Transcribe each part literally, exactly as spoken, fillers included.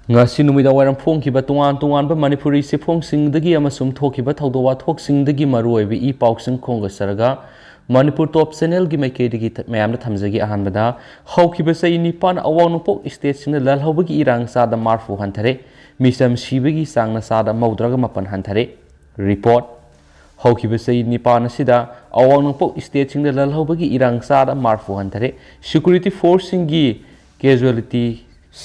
ꯉꯁꯤ ꯅꯨꯃꯤꯗꯥꯡ ꯋꯥꯏꯔꯝ ꯐꯣꯡꯈꯤꯕ ꯇꯣꯉꯥꯟ ꯇꯣꯉꯥꯟꯕ ꯃꯅꯤꯄꯨꯔꯤ ꯆꯦꯐꯣꯡꯁꯤꯡꯗꯒꯤ ꯑꯃꯁꯨꯡ ꯊꯣꯛꯈꯤꯕ ꯊꯧꯗꯣꯛ ꯋꯥꯊꯣꯛꯁꯤꯡꯗꯒꯤ ꯃꯔꯨꯑꯣꯏꯕ ꯏ ꯄꯥꯎꯁꯤꯡ ꯈꯣꯝꯒꯠꯆꯔꯒ ꯃꯅꯤꯄꯨꯔ ꯇꯣꯞ ꯆꯦꯅꯦꯜꯒꯤ ꯃꯥꯏꯀꯩꯗꯒꯤ ꯊ-, ꯃꯌꯥꯝꯗ ꯊꯝꯖꯒꯦ꯫ ꯑꯍꯥꯟꯕꯗ, ꯍꯧꯈꯤꯕ ꯆꯍꯤ ꯅꯤꯄꯥꯟ ꯑꯋꯥꯡ ꯅꯣꯡꯄꯣꯛ ꯁ꯭ꯇꯦꯠꯁꯤꯡꯗ ꯂꯥꯜꯍꯧꯕꯒꯤ ꯏꯔꯥꯡ ꯆꯥꯗ ꯃꯔꯐꯨ ꯍꯟꯊꯔꯦ꯫ ꯃꯤꯆꯝ ꯁꯤꯕꯒꯤ ꯆꯥꯡꯅ ꯆꯥꯗ ꯃꯧꯗ꯭ꯔꯥꯒ ꯃꯥꯄꯟ ꯍꯟꯊꯔꯦ꯫ ꯔꯤꯄꯣꯔꯠ꯫ ꯍꯧꯈꯤꯕ ꯆꯍꯤ ꯅꯤꯄꯥꯟ ꯑꯁꯤꯗ ꯑꯋꯥꯡ ꯅꯣꯡꯄꯣꯛ ꯁ꯭ꯇꯦꯠꯁꯤꯡꯗ ꯂꯥꯜꯍꯧꯕꯒꯤ ꯏꯔꯥꯡ ꯆꯥꯗ ꯃꯔꯐꯨ ꯍꯟꯊꯔꯦ꯫ ꯁꯦꯀ꯭ꯌꯨꯔꯤꯇꯤ ꯐꯣꯔꯁꯁꯤꯡꯒꯤ ꯀꯦꯖꯨꯋꯦꯂꯤꯇꯤ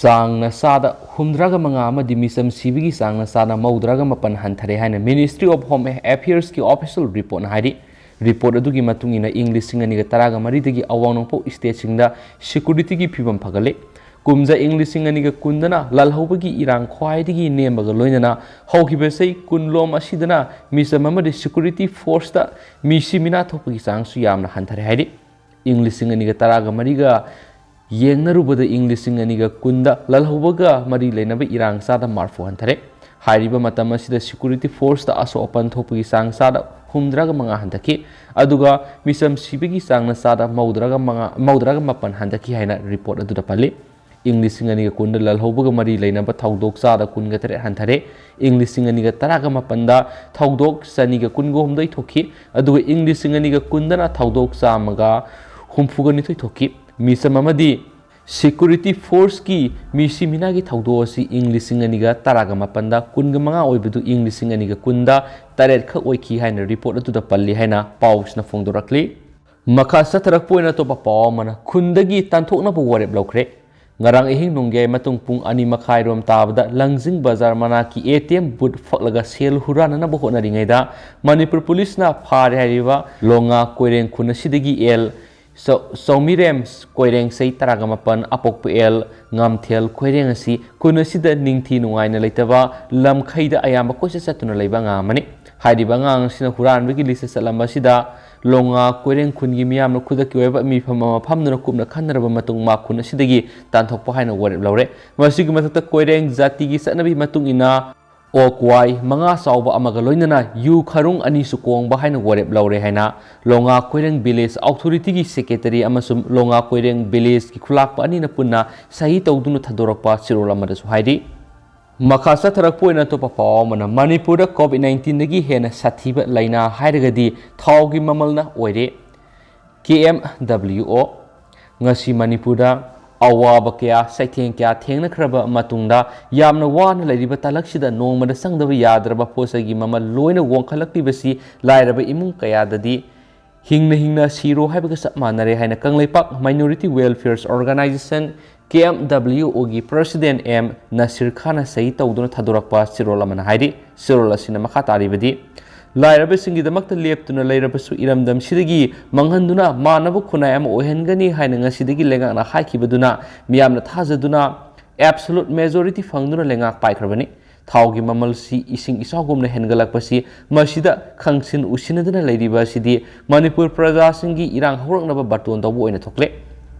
ꯆꯥꯡꯅ ꯆꯥꯗ ꯍꯨꯝꯗ꯭ꯔꯥꯒ ꯃꯉꯥ ꯑꯃꯗꯤ ꯃꯤꯆꯝ ꯁꯤꯕꯒꯤ ꯆꯥꯡꯅ ꯆꯥꯗ ꯃꯧꯗ꯭ꯔꯥꯒ ꯃꯥꯄꯟ ꯍꯟꯊꯔꯦ ꯍꯥꯏꯅ Ministry of Home Affairsꯀꯤ official reportꯅ ꯍꯥꯏꯔꯤ꯫ ꯔꯤꯄꯣꯔꯠ ꯑꯗꯨꯒꯤ ꯃꯇꯨꯡ ꯏꯟꯅ, ꯏꯪ ꯂꯤꯁꯤꯡ ꯑꯅꯤꯒ ꯇꯔꯥꯒ ꯃꯔꯤꯗꯒꯤ ꯑꯋꯥꯡ ꯅꯣꯡꯄꯣꯛ ꯁ꯭ꯇꯦꯠꯁꯤꯡꯗ ꯁꯦꯀ꯭ꯌꯨꯔꯤꯇꯤꯒꯤ ꯐꯤꯕꯝ ꯐꯒꯠꯂꯦ꯫ ꯀꯨꯝꯖꯥ ꯏꯪ ꯂꯤꯁꯤꯡ ꯑꯅꯤꯒ ꯀꯨꯟꯗꯅ ꯂꯥꯜꯍꯧꯕꯒꯤ ꯏꯔꯥꯡ ꯈ꯭ꯋꯥꯏꯗꯒꯤ ꯅꯦꯝꯕꯒ ꯂꯣꯏꯅꯅ ꯍꯧꯈꯤꯕ ꯆꯍꯤ ꯀꯨꯟꯂꯣꯝ ꯑꯁꯤꯗꯅ ꯃꯤꯆꯝ ꯑꯃꯗꯤ ꯁꯦꯀ꯭ꯌꯨꯔꯤꯇꯤ ꯐꯣꯔꯁꯇ ꯃꯤꯁꯤ ꯃꯤꯅꯥ ꯊꯣꯛꯄꯒꯤ ꯆꯥꯡꯁꯨ ꯌꯥꯝꯅ ꯍꯟꯊꯔꯦ ꯍꯥꯏꯔꯤ꯫ ꯏꯪ ꯂꯤꯁꯤꯡ ꯑꯅꯤꯒ ꯇꯔꯥꯒ ꯃꯔꯤꯒ ꯌꯦꯡꯅꯔꯨꯕꯗ, ꯏꯪ ꯂꯤꯁꯤꯡ ꯑꯅꯤꯒ ꯀꯨꯟꯗ ꯂꯥꯜꯍꯧꯕꯒ ꯃꯔꯤ ꯂꯩꯅꯕ ꯏꯔꯥꯡ ꯆꯥꯗ ꯃꯔꯐꯨ ꯍꯟꯊꯔꯦ꯫ ꯍꯥꯏꯔꯤꯕ ꯃꯇꯝ ꯑꯁꯤꯗ ꯁꯦꯀ꯭ꯌꯨꯔꯤꯇꯤ ꯐꯣꯔꯁꯇ ꯑꯁꯣꯛ ꯑꯄꯟ ꯊꯣꯛꯄꯒꯤ ꯆꯥꯡ ꯆꯥꯗ ꯍꯨꯝꯗ꯭ꯔꯥꯒ ꯃꯉꯥ ꯍꯟꯊꯈꯤ, ꯑꯗꯨꯒ ꯃꯤꯆꯝ ꯁꯤꯕꯒꯤ ꯆꯥꯡꯅ ꯆꯥꯗ ꯃꯧꯗ꯭ꯔꯥꯒ ꯃꯉꯥ, ꯃꯧꯗ꯭ꯔꯥꯒ ꯃꯥꯄꯟ ꯍꯟꯊꯈꯤ ꯍꯥꯏꯅ ꯔꯤꯄꯣꯔꯠ ꯑꯗꯨꯗ ꯄꯜꯂꯤ꯫ ꯏꯪ ꯂꯤꯁꯤꯡ ꯑꯅꯤꯒ ꯀꯨꯟꯗ ꯂꯥꯜꯍꯧꯕꯒ ꯃꯔꯤ ꯂꯩꯅꯕ ꯊꯧꯗꯣꯛ ꯆꯥꯗ ꯀꯨꯟꯒ ꯇꯔꯦꯠ ꯍꯟꯊꯔꯦ꯫ ꯏꯪ ꯂꯤꯁꯤꯡ ꯑꯅꯤꯒ ꯇꯔꯥꯒ ꯃꯥꯄꯟꯗ ꯊꯧꯗꯣꯛ ꯆꯅꯤꯒ ꯀꯨꯟꯒ ꯍꯨꯝꯗꯣꯏ ꯊꯣꯛꯈꯤ, ꯑꯗꯨꯒ ꯏꯪ ꯂꯤꯁꯤꯡ ꯑꯅꯤꯒ ꯀꯨꯟꯗꯅ ꯊꯧꯗꯣꯛ ꯆꯥꯝꯃꯒ ꯍꯨꯝꯐꯨꯒ ꯅꯤꯊꯣꯏ ꯊꯣꯛꯈꯤ꯫ ꯃꯤꯆꯝ ꯑꯃꯗꯤ ꯁꯦꯀ꯭ꯌꯨꯔꯤꯇꯤ ꯐꯣꯔꯁꯀꯤ ꯃꯤꯁꯤ ꯃꯤꯅꯥꯒꯤ ꯊꯧꯗꯣꯛ ꯑꯁꯤ ꯏꯪ ꯂꯤꯁꯤꯡ ꯑꯅꯤꯒ ꯇꯔꯥꯒ ꯃꯥꯄꯟꯗ ꯀꯨꯟꯒ ꯃꯉꯥ ꯑꯣꯏꯕꯗꯨ ꯏꯪ ꯂꯤꯁꯤꯡ ꯑꯅꯤꯒ ꯀꯨꯟꯗ ꯇꯔꯦꯠ ꯈꯛ ꯑꯣꯏꯈꯤ ꯍꯥꯏꯅ ꯔꯤꯄꯣꯔꯠ ꯑꯗꯨꯗ ꯄꯜꯂꯤ ꯍꯥꯏꯅ ꯄꯥꯎꯁꯤꯅ ꯐꯣꯡꯗꯣꯔꯛꯂꯤ꯫ ꯃꯈꯥ ꯆꯠꯊꯔꯛꯄ ꯑꯣꯏꯅ ꯑꯇꯣꯞꯄ ꯄꯥꯎ ꯑꯃꯅ, ꯈꯨꯟꯗꯒꯤ ꯇꯥꯟꯊꯣꯛꯅꯕ ꯋꯥꯔꯦꯞ ꯂꯧꯈ꯭ꯔꯦ꯫ ꯉꯔꯥꯡ ꯑꯍꯤꯡ ꯅꯣꯡꯌꯥꯏ ꯃꯇꯨꯡ ꯄꯨꯡ ꯑꯅꯤ ꯃꯈꯥꯏꯔꯣꯝ ꯇꯥꯕꯗ ꯂꯪꯖꯤꯡ ꯕꯖꯥꯔ ꯃꯅꯥꯛꯀꯤ ATM booth ꯐꯛꯂꯒ ꯁꯦꯜ ꯍꯨꯔꯥꯟꯅꯅꯕ ꯍꯣꯠꯅꯔꯤꯉꯩꯗ ꯃꯅꯤꯄꯨꯔ ꯄꯨꯂꯤꯁꯅ ꯐꯥꯔꯦ ꯍꯥꯏꯔꯤꯕ ꯂꯣꯉꯥ ꯀꯣꯏꯔꯦꯡ ꯈꯨꯟ ꯑꯁꯤꯗꯒꯤ ꯑꯦꯜ ꯆꯧ-, ꯆꯧꯃꯤꯔꯦꯝ ꯀꯣꯏꯔꯦꯡ, ꯆꯍꯤ ꯇꯔꯥꯒ ꯃꯥꯄꯟ, ꯑꯄꯣꯛꯄ ꯑꯦꯜ ꯉꯥꯝꯊꯦꯜ ꯀꯣꯏꯔꯦꯡ ꯑꯁꯤ ꯈꯨꯟ ꯑꯁꯤꯗ ꯅꯤꯡꯊꯤ ꯅꯨꯡꯉꯥꯏꯅ ꯂꯩꯇꯕ, ꯂꯝꯈꯩꯗ ꯑꯌꯥꯝꯕ ꯀꯣꯏꯆꯠ ꯆꯠꯇꯨꯅ ꯂꯩꯕ ꯑꯉꯥꯡ ꯑꯃꯅꯤ꯫ ꯍꯥꯏꯔꯤꯕ ꯑꯉꯥꯡ ꯑꯁꯤꯅ ꯍꯨꯔꯥꯟꯕꯒꯤ ꯂꯤꯁꯇ ꯆꯠꯂꯝꯕ ꯑꯁꯤꯗ ꯂꯣꯉꯥ ꯀꯣꯏꯔꯦꯡ ꯈꯨꯟꯒꯤ ꯃꯤꯌꯥꯝꯅ ꯈꯨꯗꯛꯀꯤ ꯑꯣꯏꯕ ꯃꯤꯐꯝ ꯑꯃ ꯐꯝꯗꯨꯅ ꯀꯨꯞꯅ ꯈꯟꯅꯔꯕ ꯃꯇꯨꯡ ꯃꯥ ꯈꯨꯟ ꯑꯁꯤꯗꯒꯤ ꯇꯥꯟꯊꯣꯛꯄ ꯍꯥꯏꯅ ꯋꯥꯔꯦꯞ ꯂꯧꯔꯦ꯫ ꯃꯁꯤꯒꯤ ꯃꯊꯛꯇ ꯀꯣꯏꯔꯦꯡ ꯖꯥꯇꯤꯒꯤ ꯆꯠꯅꯕꯤ ꯃꯇꯨꯡ ꯏꯟꯅ ꯑꯣꯛ ꯋꯥꯏ ꯃꯉꯥ ꯆꯥꯎꯕ ꯑꯃꯒ ꯂꯣꯏꯅꯅ ꯌꯨ ꯈꯔꯨꯡ ꯑꯅꯤꯁꯨ ꯀꯣꯡꯕ ꯍꯥꯏꯅ ꯋꯥꯔꯦꯞ ꯂꯧꯔꯦ ꯍꯥꯏꯅ ꯂꯣꯉꯥ ꯀꯣꯏꯔꯦꯡ ꯚꯤꯂꯦꯖ ꯑꯣꯊꯣꯔꯤꯇꯤꯒꯤ ꯁꯦꯀ꯭ꯔꯦꯇꯔꯤ ꯑꯃꯁꯨꯡ ꯂꯣꯉꯥ ꯀꯣꯏꯔꯦꯡ ꯚꯤꯂꯦꯖꯀꯤ ꯈꯨꯂꯥꯛꯄ ꯑꯅꯤꯅ ꯄꯨꯟꯅ ꯁꯍꯤ ꯇꯧꯗꯨꯅ ꯊꯥꯗꯣꯔꯛꯄ ꯆꯦꯔꯣꯜ ꯑꯃꯗꯁꯨ ꯍꯥꯏꯔꯤ꯫ ꯃꯈꯥ ꯆꯠꯊꯔꯛꯄ ꯑꯣꯏꯅ ꯑꯇꯣꯞꯄ ꯄꯥꯎ ꯑꯃꯅ, ꯃꯅꯤꯄꯨꯔꯗ COVID nineteenꯗꯒꯤ ꯍꯦꯟꯅ ꯁꯥꯊꯤꯕ ꯂꯥꯏꯅꯥ ꯍꯥꯏꯔꯒꯗꯤ ꯊꯥꯎꯒꯤ ꯃꯃꯜꯅ ꯑꯣꯏꯔꯦ꯫ K M W O꯫ ꯉꯁꯤ ꯃꯅꯤꯄꯨꯔꯗ ꯑꯋꯥꯕ ꯀꯌꯥ, ꯆꯩꯊꯦꯡ ꯀꯌꯥ ꯊꯦꯡꯅꯈ꯭ꯔꯕ ꯃꯇꯨꯡꯗ, ꯌꯥꯝꯅ ꯋꯥꯅ ꯂꯩꯔꯤꯕ ꯇꯥꯂꯛꯁꯤꯗ ꯅꯣꯡꯃꯗ ꯆꯪꯗꯕ ꯌꯥꯗ꯭ꯔꯕ ꯄꯣꯠ ꯆꯩꯒꯤ ꯃꯃꯜ ꯂꯣꯏꯅ ꯋꯥꯡꯈꯠꯂꯛꯂꯤꯕꯁꯤ ꯂꯥꯏꯔꯕ ꯏꯃꯨꯡ ꯀꯌꯥꯗꯗꯤ ꯍꯤꯡꯅ ꯍꯤꯡꯅ ꯁꯤꯔꯣ ꯍꯥꯏꯕꯒ ꯆꯞ ꯃꯥꯟꯅꯔꯦ ꯍꯥꯏꯅ Kangleipak Minority Welfare Organization, K M W Oꯒꯤ President M ꯅꯁꯤꯔ ꯈꯥꯟꯅ ꯁꯍꯤ ꯇꯧꯗꯨꯅ ꯊꯥꯗꯣꯔꯛꯄ ꯆꯦꯔꯣꯜ ꯑꯃꯅ ꯍꯥꯏꯔꯤ꯫ ꯆꯦꯔꯣꯜ ꯑꯁꯤꯅ ꯃꯈꯥ ꯇꯥꯔꯤꯕꯗꯤ, ꯂꯥꯏꯔꯕꯁꯤꯡꯒꯤꯗꯃꯛꯇ ꯂꯦꯞꯇꯨꯅ ꯂꯩꯔꯕꯁꯨ ꯏꯔꯝꯗꯝꯁꯤꯗꯒꯤ ꯃꯥꯡꯍꯟꯗꯨꯅ ꯃꯥꯟꯅꯕ ꯈꯨꯟꯅꯥꯏ ꯑꯃ ꯑꯣꯏꯍꯟꯒꯅꯤ ꯍꯥꯏꯅ ꯉꯁꯤꯗꯒꯤ ꯂꯩꯉꯥꯛꯅ ꯍꯥꯏꯈꯤꯕꯗꯨꯅ ꯃꯤꯌꯥꯝꯅ ꯊꯥꯖꯗꯨꯅ absolute majority ꯐꯪꯗꯨꯅ ꯂꯩꯉꯥꯛ ꯄꯥꯏꯈ꯭ꯔꯕꯅꯤ꯫ ꯊꯥꯎꯒꯤ ꯃꯃꯜꯁꯤ ꯏꯁꯤꯡ ꯏꯆꯥꯎꯒꯨꯝꯅ ꯍꯦꯟꯒꯠꯂꯛꯄꯁꯤ ꯃꯁꯤꯗ ꯈꯪꯁꯤꯟ ꯎꯁꯤꯟꯅꯗꯨꯅ ꯂꯩꯔꯤꯕ ꯑꯁꯤꯗꯤ ꯃꯅꯤꯄꯨꯔ ꯄ꯭ꯔꯖꯥꯁꯤꯡꯒꯤ ꯏꯔꯥꯡ ꯍꯧꯔꯛꯅꯕ ꯕꯥꯔꯇꯣꯟ ꯇꯧꯕ ꯑꯣꯏꯅ ꯊꯣꯛꯂꯦ꯫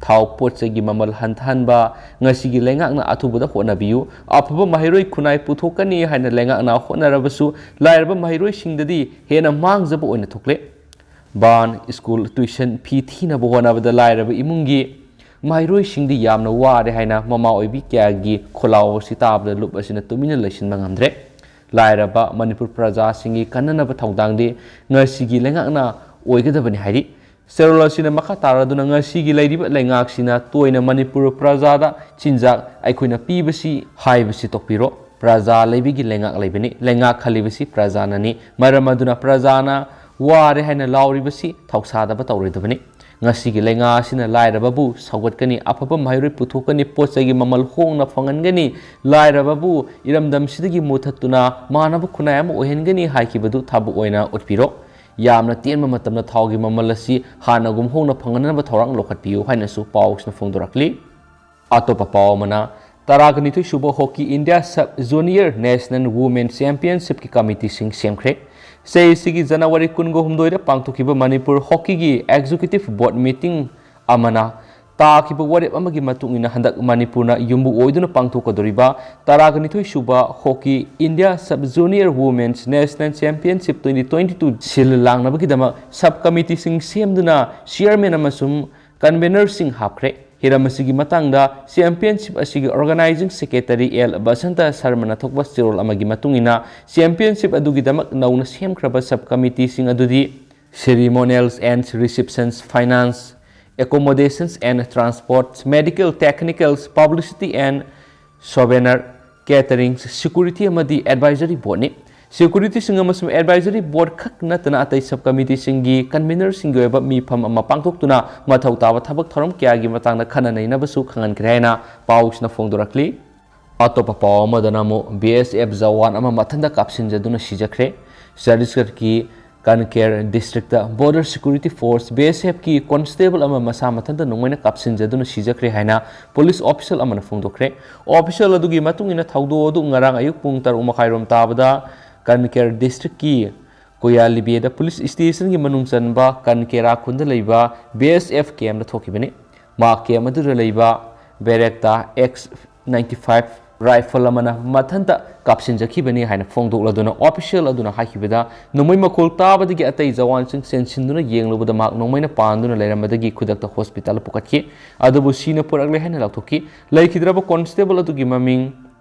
ꯊꯥꯎ ꯄꯣꯠ ꯆꯩꯒꯤ ꯃꯃꯜ ꯍꯟꯊꯍꯟꯕ ꯉꯁꯤꯒꯤ ꯂꯩꯉꯥꯛꯅ ꯑꯊꯨꯕꯗ ꯍꯣꯠꯅꯕꯤꯌꯨ꯫ ꯑꯐꯕ ꯃꯍꯩꯔꯣꯏ ꯈꯨꯟꯅꯥꯏ ꯄꯨꯊꯣꯛꯀꯅꯤ ꯍꯥꯏꯅ ꯂꯩꯉꯥꯛꯅ ꯍꯣꯠꯅꯔꯕꯁꯨ ꯂꯥꯏꯔꯕ ꯃꯍꯩꯔꯣꯏꯁꯤꯡꯗꯗꯤ ꯍꯦꯟꯅ ꯃꯥꯡꯖꯕ ꯑꯣꯏꯅ ꯊꯣꯛꯂꯦ꯫ ꯕꯥꯟ, ꯁ꯭ꯀꯨꯜ, ꯇ꯭ꯌꯨꯁꯟ ꯐꯤ ꯊꯤꯅꯕ ꯍꯣꯠꯅꯕꯗ ꯂꯥꯏꯔꯕ ꯏꯃꯨꯡꯒꯤ ꯃꯍꯩꯔꯣꯏꯁꯤꯡꯗꯤ ꯌꯥꯝꯅ ꯋꯥꯔꯦ ꯍꯥꯏꯅ ꯃꯃꯥ ꯑꯣꯏꯕꯤ ꯀꯌꯥꯒꯤ ꯈꯣꯜꯂꯥꯎ ꯑꯁꯤ ꯇꯥꯕꯗ ꯂꯨꯞ ꯑꯁꯤꯅ ꯇꯨꯃꯤꯟꯅ ꯂꯩꯁꯤꯟꯕ ꯉꯝꯗ꯭ꯔꯦ꯫ ꯂꯥꯏꯔꯕ ꯃꯅꯤꯄꯨꯔ ꯄ꯭ꯔꯖꯥꯁꯤꯡꯒꯤ ꯀꯟꯅꯅꯕ ꯊꯧꯗꯥꯡꯗꯤ ꯉꯁꯤꯒꯤ ꯂꯩꯉꯥꯛꯅ ꯑꯣꯏꯒꯗꯕꯅꯤ ꯍꯥꯏꯔꯤ꯫ ꯆꯦꯔꯣꯜ ꯑꯁꯤꯅ ꯃꯈꯥ ꯇꯥꯔꯗꯨꯅ ꯉꯁꯤꯒꯤ ꯂꯩꯔꯤꯕ ꯂꯩꯉꯥꯛꯁꯤꯅ ꯇꯣꯏꯅ ꯃꯅꯤꯄꯨꯔ ꯄ꯭ꯔꯖꯥꯗ ꯆꯤꯟꯖꯥꯛ ꯑꯩꯈꯣꯏꯅ ꯄꯤꯕꯁꯤ ꯍꯥꯏꯕꯁꯤ ꯇꯣꯛꯄꯤꯔꯣ꯫ ꯄ꯭ꯔꯖꯥ ꯂꯩꯕꯒꯤ ꯂꯩꯉꯥꯛ ꯂꯩꯕꯅꯤ꯫ ꯂꯩꯉꯥꯛ ꯈꯜꯂꯤꯕꯁꯤ ꯄ꯭ꯔꯖꯥꯅꯅꯤ꯫ ꯃꯔꯝ ꯑꯗꯨꯅ ꯄ꯭ꯔꯖꯥꯅ ꯋꯥꯔꯦ ꯍꯥꯏꯅ ꯂꯥꯎꯔꯤꯕꯁꯤ ꯊꯧꯁꯥꯗꯕ ꯇꯧꯔꯣꯏꯗꯕꯅꯤ꯫ ꯉꯁꯤꯒꯤ ꯂꯩꯉꯥꯛ ꯑꯁꯤꯅ ꯂꯥꯏꯔꯕꯕꯨ ꯁꯧꯒꯠꯀꯅꯤ, ꯑꯐꯕ ꯃꯍꯩꯔꯣꯏ ꯄꯨꯊꯣꯛꯀꯅꯤ, ꯄꯣꯠ ꯆꯩꯒꯤ ꯃꯃꯜ ꯍꯣꯡꯅ ꯐꯪꯍꯟꯒꯅꯤ, ꯂꯥꯏꯔꯕꯕꯨ ꯏꯔꯝꯗꯝꯁꯤꯗꯒꯤ ꯃꯨꯊꯠꯇꯨꯅ ꯃꯥꯟꯅꯕ ꯈꯨꯟꯅꯥꯏ ꯑꯃ ꯑꯣꯏꯍꯟꯒꯅꯤ ꯍꯥꯏꯈꯤꯕꯗꯨ ꯊꯕꯛ ꯑꯣꯏꯅ ꯎꯠꯄꯤꯔꯣ꯫ ꯌꯥꯝꯅ ꯇꯦꯟꯕ ꯃꯇꯝꯗ ꯊꯥꯎꯒꯤ ꯃꯃꯜ ꯑꯁꯤ ꯍꯥꯟꯅꯒꯨꯝ ꯍꯣꯡꯅ ꯐꯪꯍꯟꯅꯕ ꯊꯧꯔꯥꯡ ꯂꯧꯈꯠꯄꯤꯌꯨ ꯍꯥꯏꯅꯁꯨ ꯄꯥꯎꯁꯤꯅ ꯐꯣꯡꯗꯣꯔꯛꯂꯤ꯫ ꯑꯇꯣꯞꯄ ꯄꯥꯎ ꯑꯃꯅ, ꯇꯔꯥꯒ ꯅꯤꯊꯣꯏ ꯁꯨꯕ hockey India sub junior national women ꯆꯦꯝꯄꯤꯌꯟꯁꯤꯞꯀꯤ ꯀꯃꯤꯇꯤꯁꯤꯡ ꯁꯦꯝꯈ꯭ꯔꯦ꯫ ꯆꯍꯤꯁꯤꯒꯤ ꯖꯅꯋꯥꯔꯤ ꯀꯨꯟꯒ ꯍꯨꯝꯗꯣꯏꯗ ꯄꯥꯡꯊꯣꯛꯈꯤꯕ ꯃꯅꯤꯄꯨꯔ ꯍꯣꯀꯤꯒꯤ ꯑꯦꯛꯖꯤꯀ꯭ꯌꯨꯇꯤꯚ ꯕꯣꯔꯗ ꯃꯤꯇꯤꯡ ꯑꯃꯅ ꯇꯥꯈꯤꯕ ꯋꯥꯔꯦꯞ ꯑꯃꯒꯤ ꯃꯇꯨꯡ ꯏꯟꯅ ꯍꯟꯗꯛ ꯃꯅꯤꯄꯨꯔꯅ ꯌꯨꯝꯕꯨ ꯑꯣꯏꯗꯨꯅ ꯄꯥꯡꯊꯣꯛꯀꯗꯧꯔꯤꯕ ꯇꯔꯥꯒ ꯅꯤꯊꯣꯏ ꯁꯨꯕ hockey India sub junior women's national championship twenty twenty two ꯁꯤꯜ ꯂꯥꯡꯅꯕꯒꯤꯗꯃꯛ ꯁꯕ ꯀꯃꯤꯇꯤꯁꯤꯡ ꯁꯦꯝꯗꯨꯅ ꯆꯤꯌꯔꯃꯦꯟ ꯑꯃꯁꯨꯡ ꯀꯟꯚꯦꯅꯔꯁꯤꯡ ꯍꯥꯞꯈ꯭ꯔꯦ꯫ ꯍꯤꯔꯝ ꯑꯁꯤꯒꯤ ꯃꯇꯥꯡꯗ ꯆꯦꯝꯄꯤꯌꯟꯁꯤꯞ ꯑꯁꯤꯒꯤ ꯑꯣꯔꯒꯅꯥꯏꯖꯤꯡ ꯁꯦꯀ꯭ꯔꯦꯇꯔꯤ ꯑꯦꯜ ꯕꯁꯟꯇ ꯁꯔꯃꯅ ꯊꯣꯛꯄ ꯆꯦꯔꯣꯜ ꯑꯃꯒꯤ ꯃꯇꯨꯡ ꯏꯟꯅ, ꯆꯦꯝꯄꯤꯌꯟꯁꯤꯞ ꯑꯗꯨꯒꯤꯗꯃꯛ ꯅꯧꯅ ꯁꯦꯝꯈ꯭ꯔꯕ ꯁꯕ ꯀꯃꯤꯇꯤꯁꯤꯡ ꯑꯗꯨꯗꯤ Ceremonials and Receptions, Finance, Accommodations and Transport, Medical, Technicals, Publicity and Souvenir, Catering, Security ꯑꯃꯗꯤ Advisory Boardꯅꯤ꯫ ꯁꯦꯀ꯭ꯌꯨꯔꯤꯇꯤꯁꯤꯡ ꯑꯃꯁꯨꯡ ꯑꯦꯗꯚꯥꯏꯖꯔꯤ ꯕꯣꯔꯗ ꯈꯛ ꯅꯠꯇꯅ ꯑꯇꯩ ꯁꯕ ꯀꯃꯤꯇꯤꯁꯤꯡꯒꯤ ꯀꯟꯚꯤꯅꯔꯁꯤꯡꯒꯤ ꯑꯣꯏꯕ ꯃꯤꯐꯝ ꯑꯃ ꯄꯥꯡꯊꯣꯛꯇꯨꯅ ꯃꯊꯧ ꯇꯥꯕ ꯊꯕꯛ ꯊꯧꯔꯝ ꯀꯌꯥꯒꯤ ꯃꯇꯥꯡꯗ ꯈꯟꯅ ꯅꯩꯅꯕꯁꯨ ꯈꯪꯍꯟꯈ꯭ꯔꯦ ꯍꯥꯏꯅ ꯄꯥꯎꯁꯤꯅ ꯐꯣꯡꯗꯣꯔꯛꯂꯤ꯫ ꯑꯇꯣꯞꯄ ꯄꯥꯎ ꯑꯃꯗꯅ ꯑꯃꯨꯛ ꯕꯤ ꯑꯦꯁ ꯑꯦꯐ ꯖꯋꯥꯟ ꯑꯃ ꯃꯊꯟꯇ ꯀꯥꯞꯁꯤꯟꯖꯗꯨꯅ ꯁꯤꯖꯈ꯭ꯔꯦ꯫ ꯆꯇꯤꯁꯒꯔꯒꯤ Kanker district border security force, B S ꯑꯦꯐꯀꯤ ꯀꯣꯟꯁꯇꯦꯕꯜ ꯑꯃ ꯃꯁꯥ ꯃꯊꯟꯇ ꯅꯣꯡꯃꯩꯅ ꯀꯥꯞꯁꯤꯟꯖꯗꯨꯅ ꯁꯤꯖꯈ꯭ꯔꯦ ꯍꯥꯏꯅ ꯄꯨꯂꯤꯁ ꯑꯣꯐꯤꯁꯤꯌꯦꯜ ꯑꯃꯅ ꯐꯣꯡꯗꯣꯛꯈ꯭ꯔꯦ꯫ ꯑꯣꯐꯤꯁꯤꯌꯦꯜ ꯑꯗꯨꯒꯤ ꯃꯇꯨꯡ ꯏꯟꯅ ꯊꯧꯗꯣꯛ ꯑꯗꯨ ꯉꯔꯥꯡ ꯑꯌꯨꯛ ꯄꯨꯡ ꯇꯔꯨꯛ ꯃꯈꯥꯏꯔꯣꯝ ꯇꯥꯕꯗ ꯀꯟꯀꯦꯔ ꯗꯤꯁꯇ꯭ꯔꯤꯛꯀꯤ ꯀꯣꯌꯥꯂꯤꯕꯦꯗ ꯄꯨꯂꯤꯁ ꯁ꯭ꯇꯦꯁꯟꯒꯤ ꯃꯅꯨꯡ ꯆꯟꯕ ꯀꯟꯀꯦꯔꯥ ꯈꯨꯟꯗ ꯂꯩꯕ ꯕꯤ ꯑꯦꯁ ꯑꯦꯐ ꯀꯦꯝꯗ ꯊꯣꯛꯈꯤꯕꯅꯤ꯫ ꯃꯍꯥꯛ ꯀꯦꯝ ꯑꯗꯨꯗ ꯂꯩꯕ ꯕꯦꯔꯦꯛꯇꯥ ꯑꯦꯛꯁ ꯅꯥꯏꯟꯇꯤ ꯐꯥꯏꯚ ꯔꯥꯏꯐꯜ ꯑꯃꯅ ꯃꯊꯟꯇ ꯀꯥꯞꯁꯤꯟꯖꯈꯤꯕꯅꯤ ꯍꯥꯏꯅ ꯐꯣꯡꯗꯣꯛꯂꯗꯨꯅ ꯑꯣꯐꯤꯁꯤꯌꯦꯜ ꯑꯗꯨꯅ ꯍꯥꯏꯈꯤꯕꯗ, ꯅꯣꯡꯃꯩ ꯃꯈꯣꯜ ꯇꯥꯕꯗꯒꯤ ꯑꯇꯩ ꯖꯋꯥꯟꯁꯤꯡ ꯆꯦꯟꯁꯤꯟꯗꯨꯅ ꯌꯦꯡꯂꯨꯕꯗ ꯃꯍꯥꯛ ꯅꯣꯡꯃꯩꯅ ꯄꯥꯟꯗꯨꯅ ꯂꯩꯔꯝꯕꯗꯒꯤ ꯈꯨꯗꯛꯇ ꯍꯣꯁꯄꯤꯇꯥꯜꯗ ꯄꯨꯈꯠꯈꯤ꯫ ꯑꯗꯨꯕꯨ ꯁꯤꯅ ꯄꯨꯔꯛꯂꯦ ꯍꯥꯏꯅ ꯂꯥꯎꯊꯣꯛꯈꯤ꯫ ꯂꯩꯈꯤꯗ꯭ꯔꯕ ꯀꯣꯟꯁꯇꯦꯕꯜ ꯑꯗꯨꯒꯤ ꯃꯃꯤꯡ